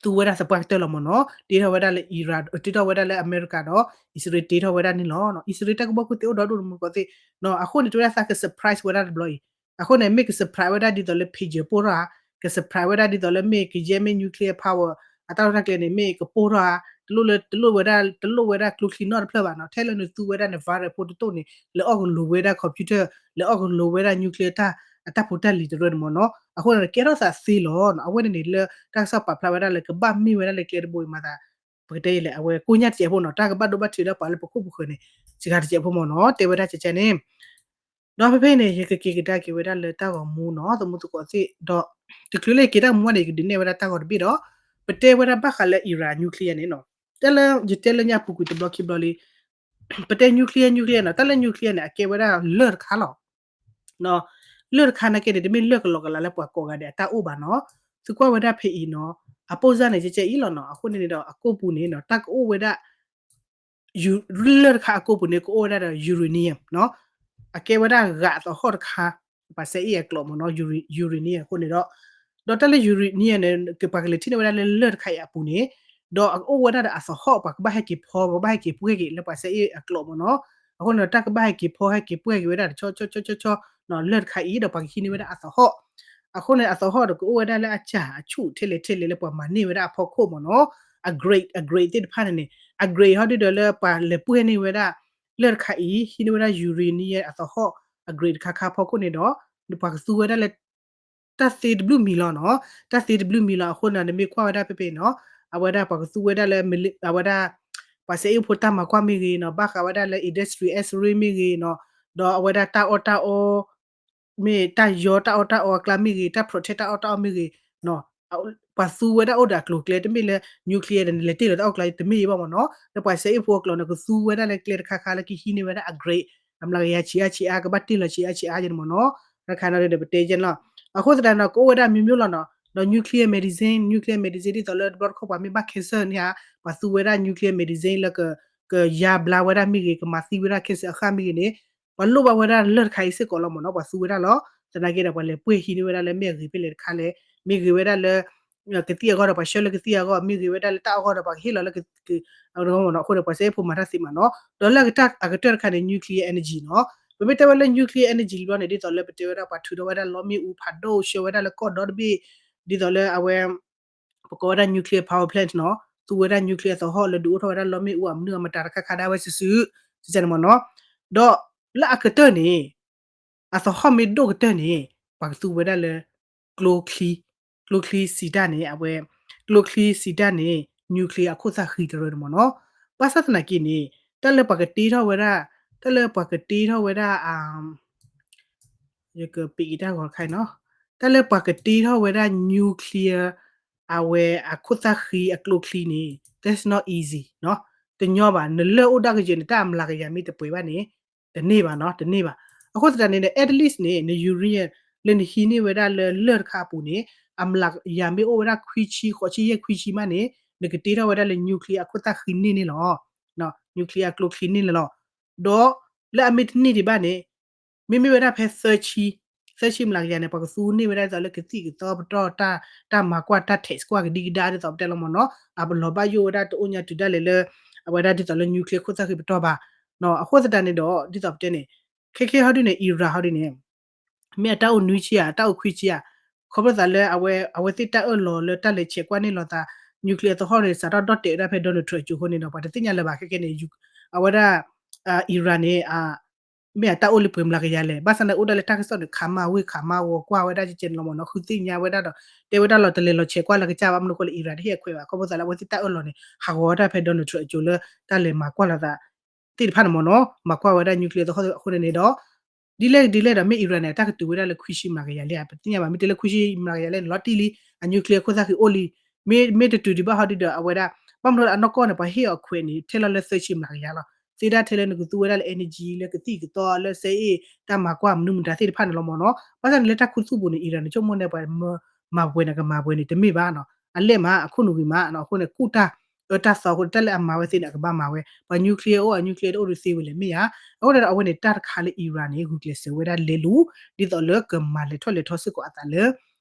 သူဝဲဒၣ်သပှၢ်ကတၢၢ်လီၤမ့ၢ်နီၤ. တ့ထီၣ်ဝဲဒၣ်လၢ Iran တ့ထီၣ်ဝဲဒၣ်လၢအမဲရကၤဒီး အံၣ်စရ့လးတ့ထီၣ်ဝဲဒၣ်န့ၣ်လီၤ. အံၣ်စရ့လးတၢ်ကူၣ်ဘၣ်ကူၣ်သ့အိၣ်ဒီဒူၣ်တမူကီၢ်သ့ၣ် အဃိန့ၣ် တဲဝဲဒၣ်သးက surprise ဝဲဒၣ်တဘျီအံၤ အဃိန့ၣ် မ့ၢ်က surprise ဝဲဒၣ်ဒ်သိးလၢ pager ပိၢ်ထီၣ်ဧါ, က surprise ဝဲဒၣ်ဒ်သိးလၢမ့ၢ်ကယဲၢ်မ့ၢ် nuclear power အတၢ်လီၢ်တၢ်ကျဲန့ၣ် မ့ၢ်ကပိၢ်ထီၣ်ဧါ, တလိၣ်လၢ တလိၣ်ဝဲဒၣ် တလိၣ်ဝဲဒၣ်ကျိချံနီတဖျၢၣ်ဘၣ်နီၤ. ထဲလၢနသူဝဲဒၣ်န virus ဖိတတိၢ်န့ၣ် လဲၤအီၣ်ကလိၤဝဲဒၣ် computer လဲၤအီၣ်ကလိၤဝဲဒၣ် nuclear တၢ် အတၢ်ဖိတၢ်လံၤတရၢန့ၣ်မ့ၢ်နီၤ. အဃိန့ၣ် ကဲထီၣ်သးသ့လီၤ. အဝဲန့ၣ်န့ၣ်လၢတၢ်ကစီၣ်ပာ်ဖျါဝဲဒၣ်လၢကဘၣ်မ့ၢ်ဝဲဒၣ်လၢကျဲတဘိအံၤမၤသး ပကတဲယလဲၣ် အဝဲကိးညါတစဲးဖိနီၤ တၢ်ကဘၣ်ဒိဘၣ်ထံးလၢပှၤလၢပခိၣ်ပဃၢၤန့ၣ် စှၤတစဲးဖိမ့ၢ်နီၤ တဲဝဲဒၣ်ကကန့ၣ် ဒီးဖဲဖဲန့ၣ် ယကက့ၤကဒါက့ၤဝဲဒၣ်လၢတၢ်ဂီၤမူနီၤ သမူသကိးသ့ၣ်ဒီး တချုးလၢယက့ၤတၢ်ဂီၤမူန့ၣ် ယကဒုးနဲၣ်ဝဲဒၣ်တၢ်ဂီၤတဘ့ၣ်ဒီး ပတဲဝဲဒၣ်ဘၣ်ဃးလၢ Iran nuclear န့ၣ်နီၤ တၢ်လၢယတဲလၢညါပူၤကွံာ်တဘျီခံဘျီလံ ပတဲ nuclear nuclear နီၤ တၢ်လၢ nuclear န့ၣ် အကဲဝဲဒၣ်လၢၢ်တခါလီၤ. လၢၢ်တခါနာ်က့န့ၣ် တမ့ၢ်လၢၢ်ကလီကလးလၢပှၤကိးဂၤဒဲးအတၢ်အိၣ်ဘၣ်နီၤ. သုကွၢ်ဝဲဒၣ်ဖဲအံၤနီၤ အပိၢ်စၢ်န့ၣ် ကဲကဲအံၤလီၤနီၤ. အဃိန့ၣ်န့ၣ်ဒီး အကိာ်ပူၤန့ၣ်နီၤ တၢ်ကအိၣ်ဝဲဒၣ် လၢၢ်တခါအကိးပူၤန့ၣ် ကအိၣ်ဝဲဒၣ်ဒီး uranium နီၤ, အကဲဝဲဒၣ်ဂၤအသဟီၣ်တခါ, ပှၤစဲအ့ၣ်အကျိာ်မ့ၢ်နီၤ, uranium အဃိန့ၣ်ဒီး, ဒီးတၢ်လၢ uranium န့ၣ် ပှၤကလဲၤထံၣ်န့ၢ်ဝဲဒၣ်လၢလၢၢ်တခါအံၤအပူၤန့ၣ်, ဒီးအအိၣ်ဝဲဒၣ်ဒီးအသဟီၣ် ပှၤကဘၣ်ဟဲက့ၤဖီ ပှၤဘၣ်ဟဲက့ၤပှဲၢ်က့ၤလၢပှၤစဲအ့ၣ်အကျိာ်မ့ၢ်နီၤ, အဃိန့ၣ်ဒီး တၢ်ကဘၣ်ဟဲက့ၤဖီ ဟဲက့ၤပှဲၢ်က့ၤဝဲဒၣ် တဆီဆီဆီဆီဆီ လၢၢ်တခါအံၤ ဒီးပှၤကဟံးန့ၢ်ဝဲဒၣ်အသဟီၣ်, အဃိန့ၣ် အသဟီၣ်ဒီးကအိၣ်ဝဲဒၣ်လၢအစၢ်အဆူၣ်ထဲလဲၣ်ထဲလဲၣ်လၢပှၤမၤန့ၢ်ဝဲဒၣ်အဖီခိၣ်မ့ၢ်နီၤ, အ grade အ grade သ့ၣ်တဖၣ်န့ၣ်န့ၣ် အ grade ဟီဒုဒီးလၢပှၤလဲၤပှဲၢ်န့ၢ်ဝဲဒၣ် လၢၢ်တခါအံၤ ဟံးန့ၢ်ဝဲဒၣ် uranium အသဟီၣ် အ grade တခါခါဖီခိၣ်န့ၣ်ဒီး ပှၤကသူဝဲဒၣ်လၢ တၢ်သ့တဘျုးမံၤလီၤနီၤ, တၢ်သ့တဘျုးမံၤလီၤ. အဃိန့ၣ် နမ့ၢ်ကွၢ်ဝဲဒၣ်ဖဲဖဲနီၤ, အဝဲဒၣ်ပှၤကသူဝဲဒၣ်လၢ အဝဲဒၣ် ပှၤစဲအ့ၣ်ဖိတၢ်မၤကွၢ်မ့ၢ်ဂ့ၤနီၤ, ဘၣ်ဃးဝဲဒၣ်လၢ industrial X-ray မ့ၢ်ဂ့ၤနီၤ, ဒီးအဝဲဒၣ်တၢ်အီၣ်တၢ်အီ မ့ၢ်တၢ်ယီတၢ်အီၣ်တၢ်အီအကျါမ့ၢ်ဂ့ၤ, တၢ် protect တၢ်အီၣ်တၢ်အီမ့ၢ်ဂ့ၤ, ပှၤသူဝဲဒၣ်အိၣ်ဒီးအကျိၤအကျဲ တမ့ၢ်လၢ nuclear ဒီးနလဲၤတ့ၢ်လီၤတၢ်အီၣ်ကျါတမ့ၢ်ဘၣ်မ့ၢ်နီၤ, လၢပှၤစဲအ့ၣ်ဖိအကျိၤန့ၣ် ကသူဝဲဒၣ်လၢကျဲတခါခါလၢကဟံးန့ၢ်ဝဲဒၣ်အ grade အမျးကယၤဆံးအါဆံးအါ ကဘၣ်တ့ၢ်လီၤဆံးအါဆံးအါယဲန့ၣ်မ့ၢ်နီၤ, တခါနီၤဒီးပတဲယဲန့ၣ်လီၤ. အဃိသတးန့ၣ် ကအိၣ်ဝဲဒၣ်မျိုးမျိုးလီၤနီၤ, ဒီး nuclear medicine, nuclear medicine ဒ်သိးလၢတဘျီတခီၣ်ပှၤမ့ၢ်ဘၣ် cancer န့ၣ်ဧါ, ပှၤသူဝဲဒၣ် nuclear medicine လၢ ကယါဘျါဝဲဒၣ်မ့ၢ်ဂ့ၤ, ကမၤသံဝဲဒၣ် cancer အဃၢ်မ့ၢ်ဂ့ၤန့ၣ်, ပှၤလိၣ်ဘၣ်ဝဲဒၣ်လၢၢ်တခါအံၤစ့ၢ်ကီးလီၤမ့ၢ်နီၤ, ပှၤသူဝဲဒၣ်လီၤ. သနာ်က့ဒီး ပှၤလဲၤပှ့ၢ်ဟံးန့ၢ်ဝဲဒၣ်လၢမ့ၢ်အဂ့ၤဖဲလဲၣ်တခါလဲၣ်, မ့ၢ်ဂ့ၤဝဲဒၣ်လၢ ကသံၣ်အဂီၢ်ဒီး ပှၤဆှၢလၢကသံၣ်အဂီၢ်, မ့ၢ်ဂ့ၤဝဲဒၣ်လၢတၢ်အဂီၢ်ဒီး ပှၤကဟ့ၣ်လီၤလၢ မ့ၢ်နီၤ, အဃိန့ၣ် ပှၤစဲအ့ၣ်ဖိမၤတၢ်သ့မးနီၤ. ဒီးလၢအကတၢၢ်တခါန့ၣ် nuclear energy နီၤ, ပမ့ၢ်တဲဝဲလၢ nuclear energy လီၤန့ၣ် ဒ်သိးလၢပတဲဝဲဒၣ် ပှၤထုးထီၣ်ဝဲဒၣ်လီမ့ၣ်အူဖးဒိၣ် ဆှၢဝဲဒၣ်လၢကီၢ်ဒီတဘ့ၣ်, ဒ်သိးလၢအဝဲ ပကိးဝဲဒၣ် nuclear power plant နီၤ, သူဝဲဒၣ် nuclear သဟီၣ်လၢဒုးအိၣ်ထီၣ်ဝဲဒၣ်လီမ့ၣ်အူအမနုၤအမတၤတခါခါဒၣ်ဝဲစုာ်စုာ်, စ့ၢ်ကီးန့ၣ်မ့ၢ်နီၤ. ဒီးလၢအကတၢၢ်န့ၣ် အသဟီၣ်မ့ၢ်ဒိၣ်ကတၢၢ်န့ၣ် ပှၤကသူဝဲဒၣ်လၢ ကျိချံ, ကျိချံစံးတၢ်န့ၣ် အဝဲ ကျိချံစံးတၢ်န့ၣ် nuclear အခိၣ်သၣ်ဃံတရၢန့ၣ်မ့ၢ်နီၤ. ဘၣ်ဆၣ်သနာ်က့န့ၣ် တၢ်လၢပှၤကတ့ထီၣ်ဝဲဒၣ်, တၢ်လၢပှၤကတ့ထီၣ်ဝဲဒၣ် ယကပ့းက့ၤတၢ်ဂီၤတခါအံၤနီၤ, တၢ်လၢပှၤကတ့ထီၣ်ဝဲဒၣ် nuclear အဝဲအခိၣ်သၣ်ဃံအကျိချံန့ၣ် that's not easy နီၤ, တညီဘၣ်, နလၢၢ်အိၣ်ဒၣ်ကယဲၢ်န့ၣ် တၢ်အမျးကယၤမ့ၢ်တပှဲၤဘၣ်န့ၣ် တန့ၢ်ဘၣ်နီၤ, တန့ၢ်ဘၣ်. အဃိသတးန့ၣ် at least န့ၣ် န uranium လၢနဟံးန့ၢ်ဝဲဒၣ်လၢလၢၢ်တခါအပူၤန့ၣ် အမျးကယၤမ့ၢ်အိၣ်ဝဲဒၣ်ခွံဆံ ဃိးဆံယဲၢ်ခွံဆံမးန့ၣ် နကတ့ထီၣ်ဝဲဒၣ်လၢ nuclear အခိၣ်သၣ်ဃံန့ၢ်န့ၣ်လီၤ. nuclear အကျိချံန့ၢ်န့ၣ်လီၤ. ဒီးလၢအမ့ၢ်တန့ၢ်ဒံးဘၣ်န့ၣ် မ့မ့ၢ်ဝဲဒၣ်ဖဲသၢဆံ, သၢဆံမျးကယၤန့ၣ် ပှၤကသူန့ၢ်ဝဲဒၣ်ဒ်သိးလၢကသံၣ်ကသီပတီၢ်, တၢ်မၤကွၢ်တၢ် test ကွၢ်ကဒံကဒါဒ်သိးပတဲလီၤမ့ၢ်နီၤ, အလီၤဘၣ်ယိၣ်ဝဲဒၣ်တအိၣ်ညါတုၤဒၣ်လဲာ်လၢ အဝဲဒၣ်ဒ်သိးလၢ nuclear ခိၣ်သၣ်ဃံပတီၢ်ဘၣ်. အဃိသတးန့ၣ်ဒီး ဒ်သိးပတဲန့ၣ် ခဲခဲဟီဒုန့ၣ် Iran ဟီဒုန့ၣ် မ့ၢ်အတၢ်အိၣ်နွံဆံဧါ, တၢ်အိၣ်ခွံဆံဧါ, ခီဖျိသးလၢအဝဲသ့ၣ်တၢ်အၢၣ်လီၤလၢတၢ်လဲၤဆဲးကွၢ်န့ၢ်လိာ်သး nuclear သဟီၣ်န့ၣ် စးထီၣ်ဒီၣ်တဲာ်ဝဲဒၣ်ဖဲ Donald Trump အစိၤအဃိန့ၣ်ဒီး ပှၤတသ့ၣ်ညါလၢၤဘၣ်ခဲခဲန့ၣ် အဝဲဒၣ် Iran န့ၣ် မ့ၢ်အတၢ်အိၣ်လၢပှဲၤမျးကယၤလဲၣ်, ဘၣ်ဆၣ်န့ၣ်အိၣ်ဒၣ်လၢတၢ်ကစီၣ်န့ၣ် ခးမါဝ့ၢ်ခးမါဝီၤကွၢ်ဝဲဒၣ်ကဲကဲန့ၣ်လီၤမ့ၢ်နီၤ, ဃုသ့ၣ်ညါဝဲဒၣ်ဒီး တဲဝဲဒၣ်လီၤတလဲၤလီၤဆဲးကွၢ်လၢကစၢ်ဘၣ်, မနုၤဃိလၢ Iran တဟ့ၣ်အခွဲးဘၣ်, ခီဖျိသးလၢအဝဲသ့ၣ်တၢ်အၢၣ်လီၤန့ၣ် ဟးဂီၤဝဲဒၣ်ဖဲ Donald Trump အစိၤလၢတၢ်လဲၤမၤကွၢ်လိာ်သး သ့ၣ်တဖၣ်န့ၣ်မ့ၢ်နီၤ, မၤကွၢ်ဝဲဒၣ် nuclear သဟီၣ်အဃိန့ၣ်န့ၣ်ဒီး ဒ်လဲၣ်ဒ်လဲၣ်ဒီး မ့ၢ် Iran န့ၣ် အတၢ်ကတုၤဝဲဒၣ်လၢခွံဆံမျးကယၤလဲၣ်, ပသ့ၣ်ညါဘၣ်, မ့ၢ်တဲလၢခွံဆံမျးကယၤလဲၣ်န့ၣ် လီၤတံၢ်လံ, အ nuclear ခိၣ်သၣ်ဃံအိၣ်လံ, မ့ၢ် မ့ၢ်တတုၤဒံးဘၣ်ဟီဒုဒီး အဝဲဒၣ် ဘၣ်မနုၤလၢအနီၢ်ကီၢ်န့ၣ် ပှၤဟ့ၣ်အီၤခွဲးန့ၣ် ထဲလီၤလၢသၢဆံမျးကယၤလီၤ, သ့ဒၣ်ထဲလၢနကသူဝဲဒၣ်လၢ energy လၢကသံၣ်ကသီလၢစဲအ့ၣ် တၢ်မၤကွၢ်မနုၤမတၤသ့ၣ်တဖၣ်န့ၣ်လီၤမ့ၢ်နီၤ, ဘၣ်ဆၣ်န့ၣ်လၢတၢ်ခူသူၣ်ပူၤန့ၣ် Iran န့ၣ် ဆိကမိၣ်န့ၣ် ပှၤမၤပှဲၤန့ၣ် ကမၤပှဲၤန့ၣ် တမ့ၢ်ဘၣ်နီၤ, အလဲၢ်မး အခိၣ်နူာ်ဂ့ၤမးနီၤ, အဃိန့ၣ် ကူၣ်တၢ်အၢတၢ်သီအဃိန့ၣ် တၢ်လၢအမၤဝဲသ့န့ၣ် အကဘၣ်မၤဝဲ, ပှၤ nuclear အိၣ် အ nuclear တအိၣ်ဒုးသ့ဝဲလဲၣ် မ့ၢ်ဧါ, အဃိန့ၣ်ဒီး အဝဲန့ၣ်တၢ်တခါလၢ Iran န့ၣ် ဂုာ်ကျဲးစၢးဝဲဒၣ်လဲၤလူၤ ဒ်သိးလၢကမၤလဲၤထီၣ်လဲၤထီစ့ၢ်ကီးအသးလၢ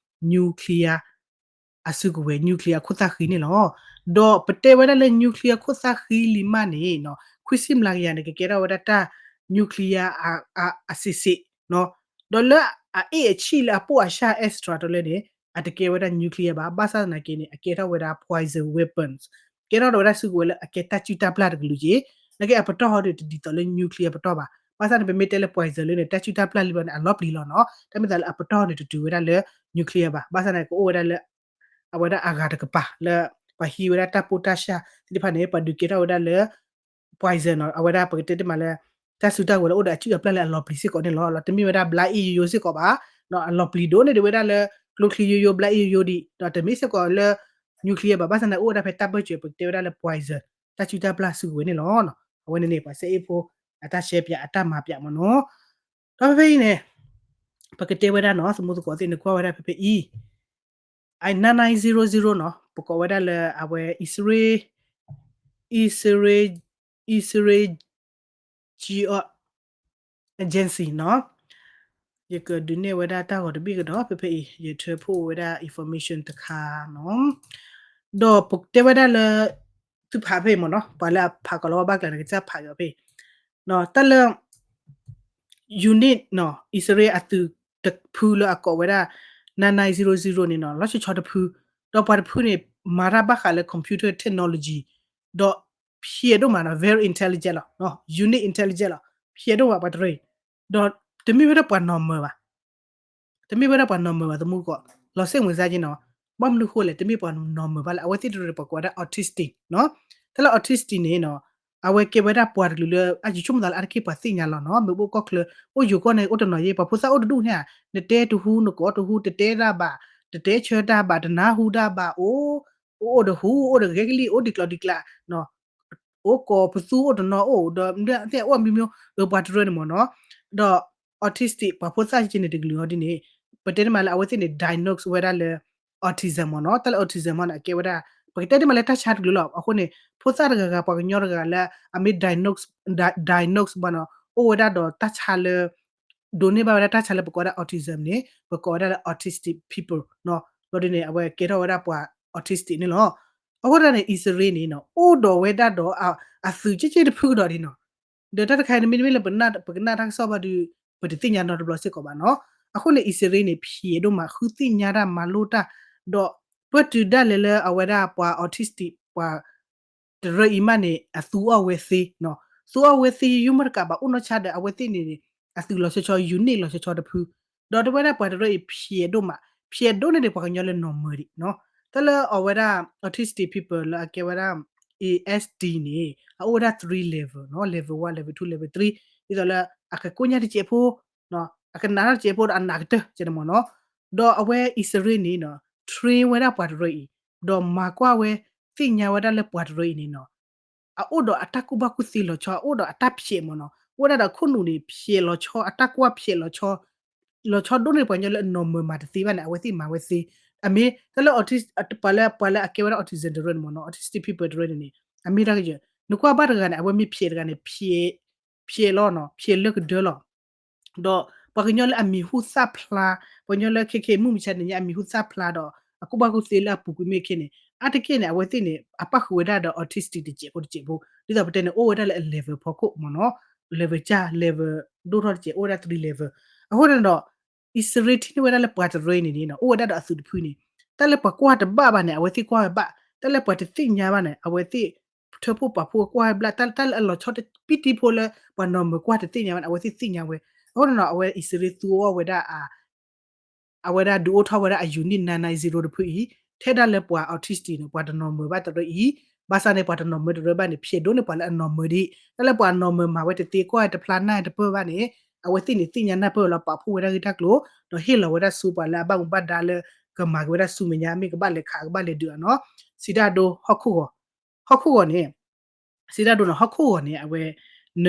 nuclear အစုကဝဲၤ nuclear အခိၣ်သၣ်ဃံန့ၣ်လီၤ. ဒီးပတဲဝဲဒၣ်လၢ nuclear အခိၣ်သၣ်ဃံလံမးန့ၣ် ခွံဆံမျးကယၤန့ၣ် ကကဲထီၣ်ဝဲဒၣ်တၢ် nuclear အစံးစ့း, ဒီးလၢအအ့ၣ်အဆံၣ်လၢအပိၢ်အရှၢ extra တလၢန့ၣ် အတကဲဝဲဒၣ် nuclear ဘၣ်, ဘၣ်ဆၣ်သနာ်က့န့ၣ် အကဲထီၣ်ဝဲဒၣ် poison weapons, ကဲထီၣ်ဝဲဒၣ်စုကဝဲၤလၢအကဲတၢ်စုၣ်တၢ်ပျၢ်တကလုာ်က့, နာ်က့အပတီၢ်ဟီဒုးတဒ်သိးလၢ nuclear ပတီၢ်ဘၣ်, ဘၣ်ဆၣ်န့ၣ် ပမ့ၢ်တဲလၢ poison လၢန့ၣ် တၢ်စုၣ်တၢ်ပျၢ်လံဘျီန့ၣ် အလီၤပျံၤလီၤနီၤ, တၢ်မ့ၢ်သးလၢအပတီၢ်န့ၣ် တတုၤဝဲဒၣ်လၢ nuclear ဘၣ်, ဘၣ်ဆၣ်န့ၣ် ကအိၣ်ဝဲဒၣ်လၢ အဝဲဒၣ်အဂၤတကပၤလၢ ပှၤဟံးဝဲဒၣ်တၢ်ပိၢ်တၢ်ရှၢသ့ၣ်တဖၣ်န့ၣ် ပှၤဒုးကဲထီၣ်ဝဲဒၣ်လၢ poison နီၤ, အဝဲဒၣ်ပကတဲတမံၤလၢ တၢ်စုတၢ်ဝဲၤလၢအိၣ်ဒီးအစုၣ်အပျၢ်လၢအလီၤပျံၤစ့ၢ်ကီးန့ၣ်လီၤ. တမ့ၢ်ဝဲဒၣ်ဘျါအ့ၣ်ယိယိစ့ၢ်ကီးဘၣ်, အလီၤပျံၤဒိၣ်န့ၢ်ဒံးဝဲဒၣ်လၢ ကျိချံယိယိ ဘျါအ့ၣ်ယိယိဒံး, ဒီးတမ့ၢ်စ့ၢ်ကီးလၢ nuclear ဘၣ်, ဘၣ်ဆၣ်န့ၣ် အိၣ်ဝဲဒၣ်ဖဲတၢ်ဘၢၣ်စၢၤ ပကတဲဝဲဒၣ်လၢ poison တၢ်စုၣ်တၢ်ပျၢ်စုကဝဲၤန့ၣ်လီၤ. အဝဲန့ၣ်န့ၣ် ပှၤစဲအ့ၣ်ဖိ အတၢ်ရှဲပၠးအတၢ်မၤပၠးမ့ၢ်နီၤ. ဒီးဖဲဖဲအံၤန့ၣ် ပကတဲဝဲဒၣ်နီၤ သမူသကိးသ့ၣ် နကွၢ်ဝဲဒၣ်ဖဲဖဲအံၤ I nine nine zero zero နီၤ, ပကိးဝဲဒၣ်လၢအဝဲ အံၣ်စရ့လး အံၣ်စရ့လး Israel Geo Agency နီၤ. ယကဒုးနဲၣ်ဝဲဒၣ်တၢ်ဂီၤတဘ့ၣ်ကဒီး ဖဲဖဲအံၤ ယထၢဖှိၣ်ဝဲဒၣ် information တခါနီၤ. ဒီးပတဲဝဲဒၣ်လၢ သုဖးဖဲအံၤမ့ၢ်နီၤ, ပှၤလၢအဖးကီးလီၤဝဲဘၣ်ကျါန့ၣ် ကစၢ်ဖးက့ၤအီၤဖဲအံၤ, တၢ်လၢ unit နီၤ, အံၣ်စရ့လးအသုးတဖုလၢအကိးဝဲဒၣ် nine nine zero zero န့ၣ်နီၤ, လီၤဆီဆီတဖု, ဒီးပှၤတဖုန့ၣ် မၤတၢ်ဘၣ်ဃးလၢ computer technology ဒီးဖျဲးဒိၣ်မးနီၤ, very intelligent လီၤ, unit intelligent လီၤ, ဖျဲးဒိၣ်မးပှၤတရၢအံၤ, ဒီးတမ့ၢ်ဝဲဒၣ်ပှၤနီၢ်မၢၤဘၣ် တမ့ၢ်ဝဲဒၣ်ပှၤနီၢ်မၢၤဘၣ် သမူကီး, လီၤစ့ၣ်မုာ်စါက့နီၤ, ဘၣ်မနုၤဃိလဲၣ် တမ့ၢ်ပှၤနီၢ်မၢၤဘၣ်လၢ အဝဲသ့ၣ်တရၢန့ၣ် ပှၤကိးဝဲဒၣ် autistic နီၤ. တၢ်လၢ autistic န့ၣ်နီၤ, အဝဲကဲဝဲဒၣ်ပှၤတကလုာ်လၢ အယဆိကမိၣ်သးလၢအါတက့ၢ်ပှၤသ့ၣ်ညါလီၤနီၤ, မ့ၢ်အိၣ်ကီၢ်ချၢ အိၣ်ယိၤကီၢ်န့ၣ် အိၣ်တနီၤယဲ ပှၤဖိသၣ်အိၣ်တဒူၣ်န့ၣ်ဧါ, နတဲတဟူ နကိးတဟူ တတဲတၢ်ဘၣ်, တတဲဆၢတၢ်ဘၣ်, တနၢ်ဟူတၢ်ဘၣ်, အိၣ်, အိၣ်အိၣ်တဟူ အိၣ်တဂဲကလံၣ် အိၣ်ဒံးကျီဒံးကျး အိၣ်ကိးပသူအိၣ်တနီၤအိၣ် ဒီးမ့ၢ်သ့ၣ်အိၣ်မံၤမံၤ အပှၤတရၢန့ၣ်မ့ၢ်နီၤ, ဒီး autistic ပှၤဖိသၣ်က့န့ၣ်တကလုာ်အီၤဒ်န့ၣ်, ပတဲန့ၣ်မးလၢအဝဲသ့ၣ်န့ၣ် diagnose ဝဲဒၣ်လၢ autism မ့ၢ်နီၤ, တၢ်လၢ autism မ့ၢ်န့ၣ် အကဲဝဲဒၣ် ပကတဲန့ၣ်မးလၢတၢ်ဆါတကလုာ်လီၤ. အဃိန့ၣ် ဖိသၣ်တဂၤဂၤ ပှၤကညီတဂၤဂၤလၢ အမ့ၢ် diagnose, diagnose ဘၣ်နီၤ, အိၣ်ဝဲဒၣ်ဒီးတၢ်ဆါလၢ ဒိးန့ၢ်ဘၣ်ဝဲဒၣ်တၢ်ဆါလၢပကိးဝဲဒၣ် autism န့ၣ် ပကိးဝဲဒၣ်လၢ autistic people နီၤ, လီၤဒ်န့ၣ် အဝဲကဲထီၣ်ဝဲဒၣ်ပှၤ autistic န့ၣ်လီၤ. အဃိသတးန့ၣ် အံၣ်စရ့လးန့ၣ်နီၤ အိၣ်ဒီးဝဲဒၣ်ဒီး အသုးက့က့တဖုကဒီးဒ်နီၤ, ဒီးတၢ်တခါအံၤန့ၣ် မ့တမ့ၢ်လၢပကနၣ်တၢ်ကစီၣ်ဘၣ်ဒီး ပတသ့ၣ်ညါနီတဘျီစ့ၢ်ကီးဘၣ်နီၤ. အဃိန့ၣ် အံၣ်စရ့လးန့ၣ် ဖျဲးဒိၣ်မး ဃုသ့ၣ်ညါတၢ်မၤလိတၢ်, ဒီးပတုာ်ဒၣ်လဲာ်လၢအဝဲဒၣ်ပှၤ autistic ပှၤ တရၢအံၤမးန့ၣ် အသူအီၣ်ဝဲသ့, သူအီၣ်ဝဲသ့ ယိမ့ၢ်တကးဘၣ် အိၣ်နီၢ်ဆါဒီး အဝဲသ့ၣ်န့ၣ် အသုးလီၤဆီဆီ unit လီၤဆီဆီတဖု, ဒီးတဝဲဒၣ်ပှၤတရၢအံၤ ဖျဲးဒိၣ်မး, ဖျဲးဒိၣ်န့ၢ်ဒံးပှၤကညီလၢနီၢ်မၢၤဒံးနီၤ. တၢ်လၢအဝဲဒၣ် autistic people လၢအကဲဝဲဒၣ် A S D န့ၣ် အအိၣ်ဝဲဒၣ် three level နီၤ, level one, level two, level three, ဒ်သိးလၢအကကိညၢ်တစဲးဖိ, အကနးထီၣ်တစဲးဖိဒီးအနးကတၢၢ်ကဲန့ၣ်မ့ၢ်နီၤ. ဒီးအဝဲအံၣ်စရ့လးန့ၣ်နီၤ train ဝဲဒၣ်ပှၤတရၢအံၤ, ဒီးမၤကွၢ်ဝဲ သ့ၣ်ညါဝဲဒၣ်လၢပှၤတရၢအံၤန့ၣ်နီၤ အအိၣ်ဒီးအတၢ်ကူၣ်ဘၣ်ကူၣ်သ့လီၤဆီ, အအိၣ်ဒီးအတၢ်ဖျဲးမ့ၢ်နီၤ, အိၣ်ဝဲဒၣ်ဒီးခိၣ်နူာ်န့ၣ် ဖျဲးလီၤဆီ, အတၢ်ကွၢ်ဖျဲးလီၤဆီ, လီၤဆီဒိၣ်န့ၢ်ပှၤကညီလၢအနီၢ်မၢၤမၤတသ့ဘၣ်န့ၣ် အဝဲသ့ၣ်မၤဝဲသ့. အမ့ၢ်တၢ်လၢ autis, ပှၤလၢ ပှၤလၢအကဲဝဲဒၣ် autism တရၢန့ၣ်မ့ၢ်နီၤ, autistic people တရၢန့ၣ်န့ၣ် အမ့ၢ်တၢ်ကယၢၤ, နကွၢ်ဘၣ်တဂၤန့ၣ် အဝဲမ့ၢ်ဖျဲးတဂၤန့ၣ် ဖျဲးလီၤနီၤ, ဖျဲးလၢကဒၢလီၤ ဒီးပှၤကညီလၢအမံၤဟူသၣ်ဖျါ, ပှၤကညီလၢခဲခဲအံၤမုၢ်မဆါတနံၤညါ အမံၤဟူသၣ်ဖျါဒီး အကူၣ်ဘၣ်ကူၣ်သ့လၢအပူၤကွံာ်မ့ၢ်ခဲန့ၣ် အါတက့ၢ်န့ၣ် အဝဲသ့ၣ်န့ၣ် အပၣ်ဃုာ်ဝဲဒၣ်ဒီး autistic တစဲးဖိတစဲးဖိ, ဒ်သိးပတဲန့ၣ် အိၣ်ဝဲဒၣ်လၢအ level ဖီခိၣ်မ့ၢ်နီၤ, level ကၢ် level ဒိၣ်ထီၣ်တစဲး အိၣ်ဝဲဒၣ် three level. အဃိန့ၣ်ဒီး အံၣ်စရ့လးထံၣ်န့ၢ်ဝဲဒၣ်လၢပှၤတရၢအံၤန့ၣ်န့ၣ် အိၣ်ဝဲဒၣ်ဒီးအသုးတဖုန့ၣ် တၢ်လၢပှၤကွၢ်တဘၣ်ဘၣ်န့ၣ် အဝဲသ့ၣ်ကွၢ်ဝဲဘၣ်, တၢ်လၢပှၤတသ့ၣ်ညါဘၣ်န့ၣ် အဝဲသ့ၣ် ထၢဖှိၣ်ပာ်ဖှိၣ်ကွၢ်ဝဲဘၣ်, တၢ်လၢအလီၤဆီတပံတံဖိလၢ ပှၤနီၢ်မၢၤကွၢ်တသ့ၣ်ညါဘၣ်န့ၣ် အဝဲသ့ၣ်သ့ၣ်ညါဝဲ. အဃိန့ၣ်ဒီး အဝဲအံၣ်စရ့လးသူအီၣ်ဝဲဒၣ် အဝဲဒၣ်ဒုးအိၣ်ထီၣ်ဝဲဒၣ်အ unit nine nine zero တဖုအံၤ ထဲဒၣ်လၢပှၤ autistic န့ၣ် ပှၤတနီၢ်မၢၤဘၣ်တရၢအံၤ, ဘၣ်ဆၣ်န့ၣ် ပှၤတနီၢ်မၢၤတရၢဘၣ်န့ၣ် ဖျဲးဒိၣ်န့ၢ်ပှၤလၢအနီၢ်မၢၤဒံး, တၢ်လၢပှၤနီၢ်မၢၤမၤဝဲတသ့ကွၢ်တဖျါနၢ်တပၢၢ်ဘၣ်န့ၣ် အဝဲသ့ၣ်န့ၣ်သ့ၣ်ညါနၢ်ပၢၢ်လီၤ ပာ်ဖှိၣ်ဝဲဒၣ်ဂ့ၢ်တၢ်ကျိၤ, ဒီးဟ့ၣ်လီၤဝဲဒၣ်ဆူပှၤလၢအဘၣ်မူဘၣ်ဒါလၢ ကမၤက့ၤဝဲဒၣ်ဆူမဲာ်ညါ မ့ၢ်ကဘၣ်လဲၤခးကဘၣ်လဲၤဒုးအီၤနီၤ, စံးတၢ်ဒိ ဟီၣ်ခိၣ်ဂီၤ ဟီၣ်ခိၣ်ဂီၤန့ၣ် စံးတၢ်ဒိနီၤ ဟီၣ်ခိၣ်ဂီၤန့ၣ် အဝဲ န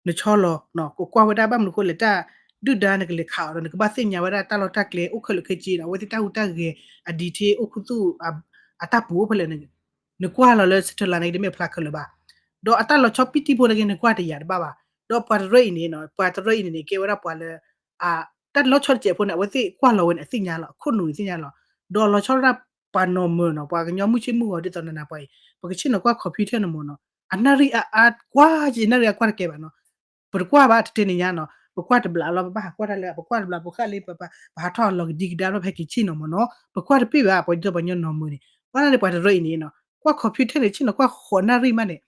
နဆီလီၤ ကကွၢ်ဝဲဒၣ်ဘၣ်မနုၤဃိလဲၣ် တၢ်ဒုၣ်ဒါနကလဲၤခးအီၤဒီး နကဘၣ်သ့ၣ်ညါဝဲဒၣ်တၢ်လီၢ်တၢ်ကျဲအိၣ်ခဲလၢာ်ခဲဆ့ဒီး အဝဲသ့ၣ်တၢ်ဟူးတၢ်ဂဲၤ အ detail အိၣ်ခူသူၣ် အတၢ်ပူၤအိၣ်ဖဲလဲၣ်န့ၣ် နကွၢ်လီၤလၢ satellite န့ၣ် တမ့ၢ်ဖျါခဲလၢာ်ဘၣ်. ဒီးအတၢ်လီၤဆီပံတံဖိန့ၣ်က့ နကွၢ်တယာ်တဘၣ်ဘၣ်. ဒီးပှၤတရၢအံၤန့ၣ် ပှၤတရၢအံၤန့ၣ် ကဲဝဲဒၣ်ပှၤလၢ တၢ်လီၤဆီတစဲးဖိန့ၣ် အဝဲသ့ၣ်ကွၢ်လီၤဝဲန့ၣ် အသ့ၣ်ညါလီၤ အခိၣ်နူာ်န့ၣ်သ့ၣ်ညါလီၤ. ဒီးလီၤဆီဒၣ်ပှၤနီၢ်မၢၤနီၤ ပှၤကညီမုၢ်ဆ့ၣ်မုၢ်ဂီၤဒ်သိးနနၤပှၤအံၤ ပကဆ့ၣ်နီၤကွၢ် computer န့ၣ်မ့ၢ်နီၤ အနၣ်ရံၣ်အါအါကွၢ်က့ နၣ်ရံၣ်အါကွၢ်တကဲဘၣ်နီၤ. ပတကွၢ်ဘၣ်တတဲနံၤညါနီၤ ပကွၢ်တဘျီလီၤ ပဘၣ်ဟးကွၢ်တၢ်လၢ ပကွၢ်တဘျီ ပဃၣ်လံ ပဟးထီၣ်လီၤကဒံကဒါဘၣ် ပဟဲက့ၤဆ့ၣ်နီၤမ့ၢ်နီၤ ပကွၢ်တပ့ၢ်ဘၣ် ပှၤဒ်သိးပှၤကညီနီၢ်မၢၤန့ၣ် ဘၣ်န့ၣ်ပှၤတရၢအံၤန့ၣ်နီၤ ကွၢ် computer န့ၣ် ဆ့ၣ်နီၤကွၢ်ဃိးနၣ်ရံၣ်မးန့ၣ်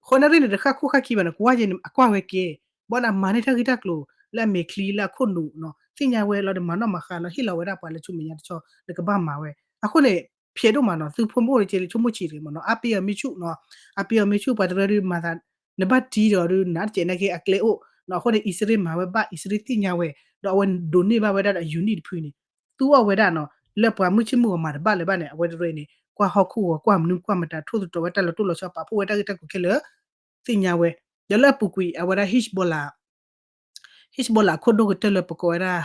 ဃိးနၣ်ရံၣ်န့ၣ် တဃၣ်ခိၣ်ဃၣ်ခံဘၣ်န့ၣ် ကွၢ်ယဲန့ၣ် အကွၢ်ဝဲကဲ ဘၣ်န့ၣ် အမၤန့ၢ်တၢ်ဂ့ၢ်တၢ်ကျိၤ လၢအမဲာ်ချံလၢအခိၣ်နူာ်နီၤ သ့ၣ်ညါဝဲလီၤဒီးမၤနီၣ်မၤဃါလီၤ ဟ့ၣ်လီၤဝဲဒၣ်ပှၤလၢဆူမဲာ်ညါတဆီ လၢကဘၣ်မၤဝဲ အဃိန့ၣ် ဖျဲးဒိၣ်မးနီၤ သုဖိမုၣ်အိၣ်တက့လၢဆိကမိၣ်ဆံးတဂ့ၤမ့ၢ်နီၤ အါပ့အီၤမ့ၢ်ဆူၣ်နီၤ အါပ့အီၤမ့ၢ်ဆူၣ် ပှၤတရၢဒုးမၤသး နဘၣ်တံၢ်ဒီးဒုး နးတကဲးန့ၣ်က့ အကျဲအိၣ်နီၤ အဃိန့ၣ် အံၣ်စရ့လးမၤဝဲဘၣ် အံၣ်စရ့လးသ့ၣ်ညါဝဲ ဒီးအဝဲဒိးန့ၢ်ဘၣ်ဝဲဒၣ်ဒီး unit တဖုန့ၣ် သူအီၣ်ဝဲဒၣ်နီၤ လၢပှၤမုၢ်ဆ့ၣ်မုၢ်ဂီၤမၤတဘၣ်လၢၤဘၣ်န့ၣ် အဝဲတရၢအံၤန့ၣ် ကွၢ်ဟီၣ်ခိၣ်ဂီၤ ကွၢ်မနုၤကွၢ်မတၤ ထိၣ်သတြီၤဝဲတၢ်လီၤတိၢ်လီၤဆီ ပာ်ဖှိၣ်ဝဲတၢ်ဂ့ၢ်တၢ်ကျိၤခဲလၢာ် သ့ၣ်ညါဝဲ ဒီးလၢအပူၤကွံာ် အဝဲဒၣ် Hezbollah Hezbollah အခိၣ်ဒိၣ်ကတၢၢ်လၢပကိးဝဲဒၣ်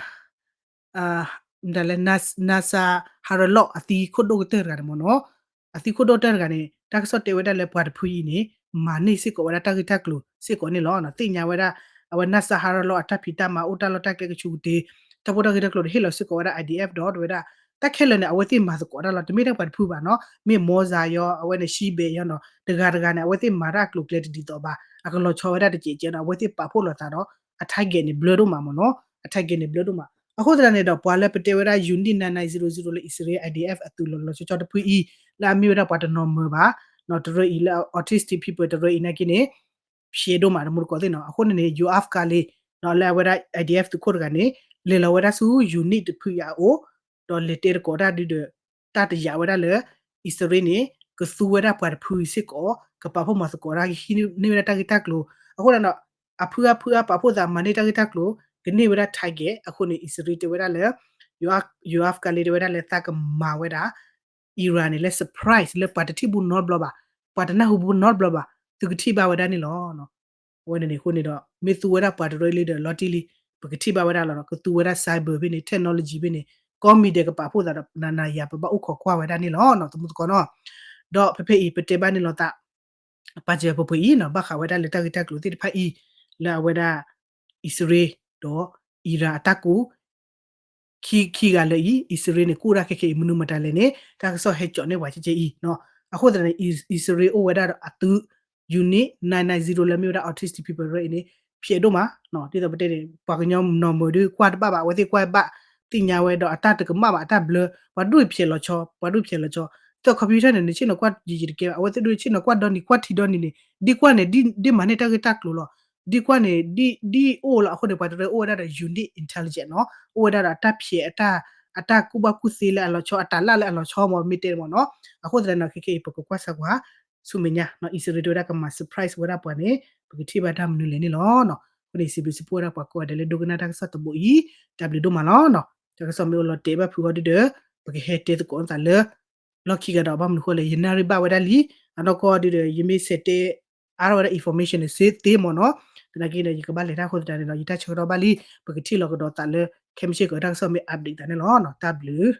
မတၤလဲၣ် Nasser Haraloth အသံခိၣ်ဒိၣ်ကတၢၢ်တဂၤန့ၣ်မ့ၢ်နီၤ အသံခိၣ်ဒိၣ်ကတၢၢ်တဂၤန့ၣ် တၢ်ကစီၣ်တဲဝဲဒၣ်လၢပှၤတဖုအံၤန့ၣ် မၤန့ၢ်စ့ၢ်ကီးဝဲဒၣ်တၢ်ဂ့ၢ်တၢ်ကျိၤစ့ၢ်ကီးန့ၣ်လီၤ. သ့ၣ်ညါဝဲဒၣ် အဝဲနၢ်စါဟါရၢလီၤအတၢ်ဖံးတၢ်မၤအိၣ်တၢ်လီၢ်တၢ်ကျဲကဆူးကတ့ၤ တၢ်ဖိတၢ်ဂ့ၢ်တၢ်ကျိၤဒီးဟ့ၣ်လီၤစ့ၢ်ကီးဝဲဒၣ် I D F ဒီးတဝဲဒၣ် တၢ်ခဲလၢာ်န့ၣ် အဝဲသ့ၣ်မၤသကိးတၢ်လီၤ. တမ့ၢ်တၢ်ပှၤတဖုဘၣ်နီၤ မ့ၢ်မီစၤယီ အဝဲန့ၣ် ရှံဘဲးယီနီၤ တဂၤတဂၤန့ၣ် အဝဲသ့ၣ်မၤတၢ်အကျိၤကျဲတဒ်သိးဘၣ် အကလီၤဆီဝဲဒၣ်တစဲးကဲးနီၤ အဝဲသ့ၣ်ပာ်ဖှိၣ်လိာ်သးဒီး အ target န့ၣ် ဘျၢဒိၣ်မးမ့ၢ်နီၤ အ target န့ၣ် ဘျၢဒိၣ်မး. အဃိသတးန့ၣ်ဒီး ပှၤလၢပတဲဝဲဒၣ် unit nine nine zero zero လၢ အံၣ်စရ့လး I D F အသုးလီၤလီၤဆီဆီတဖုအံၤ လၢအမ့ၢ်ဝဲဒၣ်ပှၤတနီၤမၢၤဘၣ် တရၢအံၤလၢ autistic people တရၢအံၤနာ်က့န့ၣ် ဖျဲးဒိၣ်မးတမူတကိးသ့ၣ်နီၤ. အဃိန့ၣ်န့ၣ် Yoav Gallant နီၤ လၢအဝဲဒၣ် I D F သုးခိၣ်တဂၤန့ၣ် လဲၤလီၤဝဲဒၣ်ဆူ unit တဖုအံၤအအိၣ် ဒီးလဲၤတဲသကိးတၢ်ဒုဒီး တၢ်တယာ်ဝဲဒၣ်လၢ အံၣ်စရ့လးန့ၣ် ကသူဝဲဒၣ်ပှၤတဖုစ့ၢ်ကီး ကပာ်ဖှိၣ်မၤသကိးတၢ် ဟံးန့ၢ်ဝဲဒၣ်တၢ်ဂ့ၢ်တၢ်ကျိၤ. အဃိသတးဒီး အဖုအါဖုအါပာ်ဖှိၣ်သးမၤန့ၢ်တၢ်ဂ့ၢ်တၢ်ကျိၤ ကန့ၢ်ဝဲဒၣ် target အဃိန့ၣ် အံၣ်စရ့လးတဲဝဲဒၣ်လၢ Yoav Gallant တဲဝဲဒၣ်လၢသးကမၤဝဲဒၣ် Iran န့ၣ် လၢ surprise လၢပှၤတထံၣ်ဘူးနီတဘျီဘၣ်, ပှၤတနၢ်ဟူဘူးနီတဘျီဘၣ်, သုကထံၣ်ဘၣ်ဝဲဒၣ်န့ၣ်လီၤ. အဝဲန့ၣ်န့ၣ်အဃိန့ၣ်ဒီး မ့ၢ်သူဝဲဒၣ်ပှၤတရၢလံဒီး လီၤတံၢ်လံ, ပကထံၣ်ဘၣ်ဝဲဒၣ်လီၤ. ကသူဝဲဒၣ် cyber ဖဲန့ၣ် technology ဖဲန့ၣ် ကိးမံၤဒဲးကပာ်ဖှိၣ်သးဒီး နၤနၤယၤ ပဘၣ်အိၣ်ခိးကွၢ်ဝဲဒၣ်န့ၣ်လီၤ သမူသကိးနီၤ. ဒီးဖဲဖဲအံၤ ပတဲဘၣ်န့ၣ်လီၤသး ပာ်စၢၤပှဲၤပှဲၤအံၤနီၤ ဘၣ်ဃးဝဲဒၣ်လၢတၢ်ဂ့ၢ်တၢ်ကျိၤသ့ၣ်တဖၣ်အံၤ လၢအဝဲဒၣ် အံၣ်စရ့လးဒီး Iran အတၢ်ကူၣ် ခံခံဂၤလၢာ်အံၤ အံၣ်စရ့လးန့ၣ် ကူၣ်ဒၣ်ခဲခဲအံၤ မနုၤမတၤလဲၣ်န့ၣ် တၢ်ကစီၣ်ဟဲကၠီးန့ၢ်ပှၤကဲကဲအံၤနီၤ. အဃိသတးန့ၣ် အံၣ်စရ့လးအိၣ်ဝဲဒၣ်ဒီးအသုး unit nine nine zero လၢမ့ၢ်ဝဲဒၣ် autistic people အံၤန့ၣ် ဖျဲးဒိၣ်မး, ဒ်သိးပတဲန့ၣ် ပှၤကညီနီၤမၢၤဒီးကွၢ်တဘၣ်ဘၣ် အဝဲသ့ၣ်ကွၢ်ဘၣ် သ့ၣ်ညါဝဲဒီးအတၢ်တကမၣ်ဘၣ် အတၢ်ဘျၢ ပှၤဒိၣ်ဖျဲးလီၤဆီ ပှၤဒိၣ်ဖျဲးလီၤဆီ, သၢခီပံထၢၣ်န့ၣ် နဆ့ၣ်နီၤကွၢ်ယံာ်ယံာ်တကဲဘၣ် အဝဲသ့ၣ်ဒိၣ်ဆ့ၣ်နီၤကွၢ်ဒီနံၤ ကွၢ်ထံဒီနံၤန့ၣ် ဒ်ကွၢ်န့ၣ် ဒ်မၤန့ၢ်တၢ်ဂ့ၢ်တၢ်ကျိၤလီၤ. ဒ်ကွၢ်န့ၣ် ဒ်အိၣ်လီၤ အဃိန့ၣ် ပှၤတရၢအိၣ်ဝဲဒၣ်ဒီး unit intelligence နီၤ အိၣ်ဝဲဒၣ်ဒီးအတၢ်ဖျဲး အတၢ်ကူၣ်ဘၣ်ကူၣ်သ့လၢအလီၤဆီ အတၢ်လၢ်လၢအလီၤဆီမ့ၢ်မ့ၢ်တဲမ့ၢ်နီၤ. အဃိသတးန့ၣ် ခဲခဲအံၤ ပကကွၢ်ဆၢကွၢ် ဆူမဲာ်ညါ အံၣ်စရ့လးတဲဝဲဒၣ်ကမၤ surprise ဝဲဒၣ်ပှၤန့ၣ် ပကထံၣ်ဘၣ်တၢ်မနုၤလဲၣ်န့ၣ်လီၤ. အဃိန့ၣ် စံးဘျုးစံးဖှိၣ်ဝဲဒၣ်ပှၤကိးဂၤဒဲးလၢဒိကနၣ်တၢ်ကစီၣ်တဘိအံၤ တၢ်ဘျုးဒိၣ်မးလီၤ. တၢ်ကစီၣ်မ့ၢ်အိၣ်လီၤတဲာ်ဘၣ်ဖုးအီၤဒုဒီး ပကဟဲတဲသကိးသးလၢ လီၢ်ခံကဒီး ဘၣ်မနုၤဃိလဲၣ် ယနၣ်ရံၣ်ဘၣ်ဝဲဒၣ်လံ, အနီၢ်ကီၢ်ဒုဒီး ယမ့ၢ်ဆဲးတဲအါထီၣ်ဝဲဒၣ် information န့ၣ် စ့သ့မ့ၢ်နီၤ. သနာ်က့ဒီး ယကဘၣ်လဲၤတၢ်အဃိသတးန့ၣ်ဒီး ယတၢ်ဆၢကတီၢ်ဘၣ်လံ, ပကထံၣ်လီၤကဒီးသးလၢ ခဲမုၢ်ဆ့ၣ်ကီး တၢ်ကစီၣ်မ့ၢ် update သးန့ၣ်လီၤ. တၢ်ဘျုး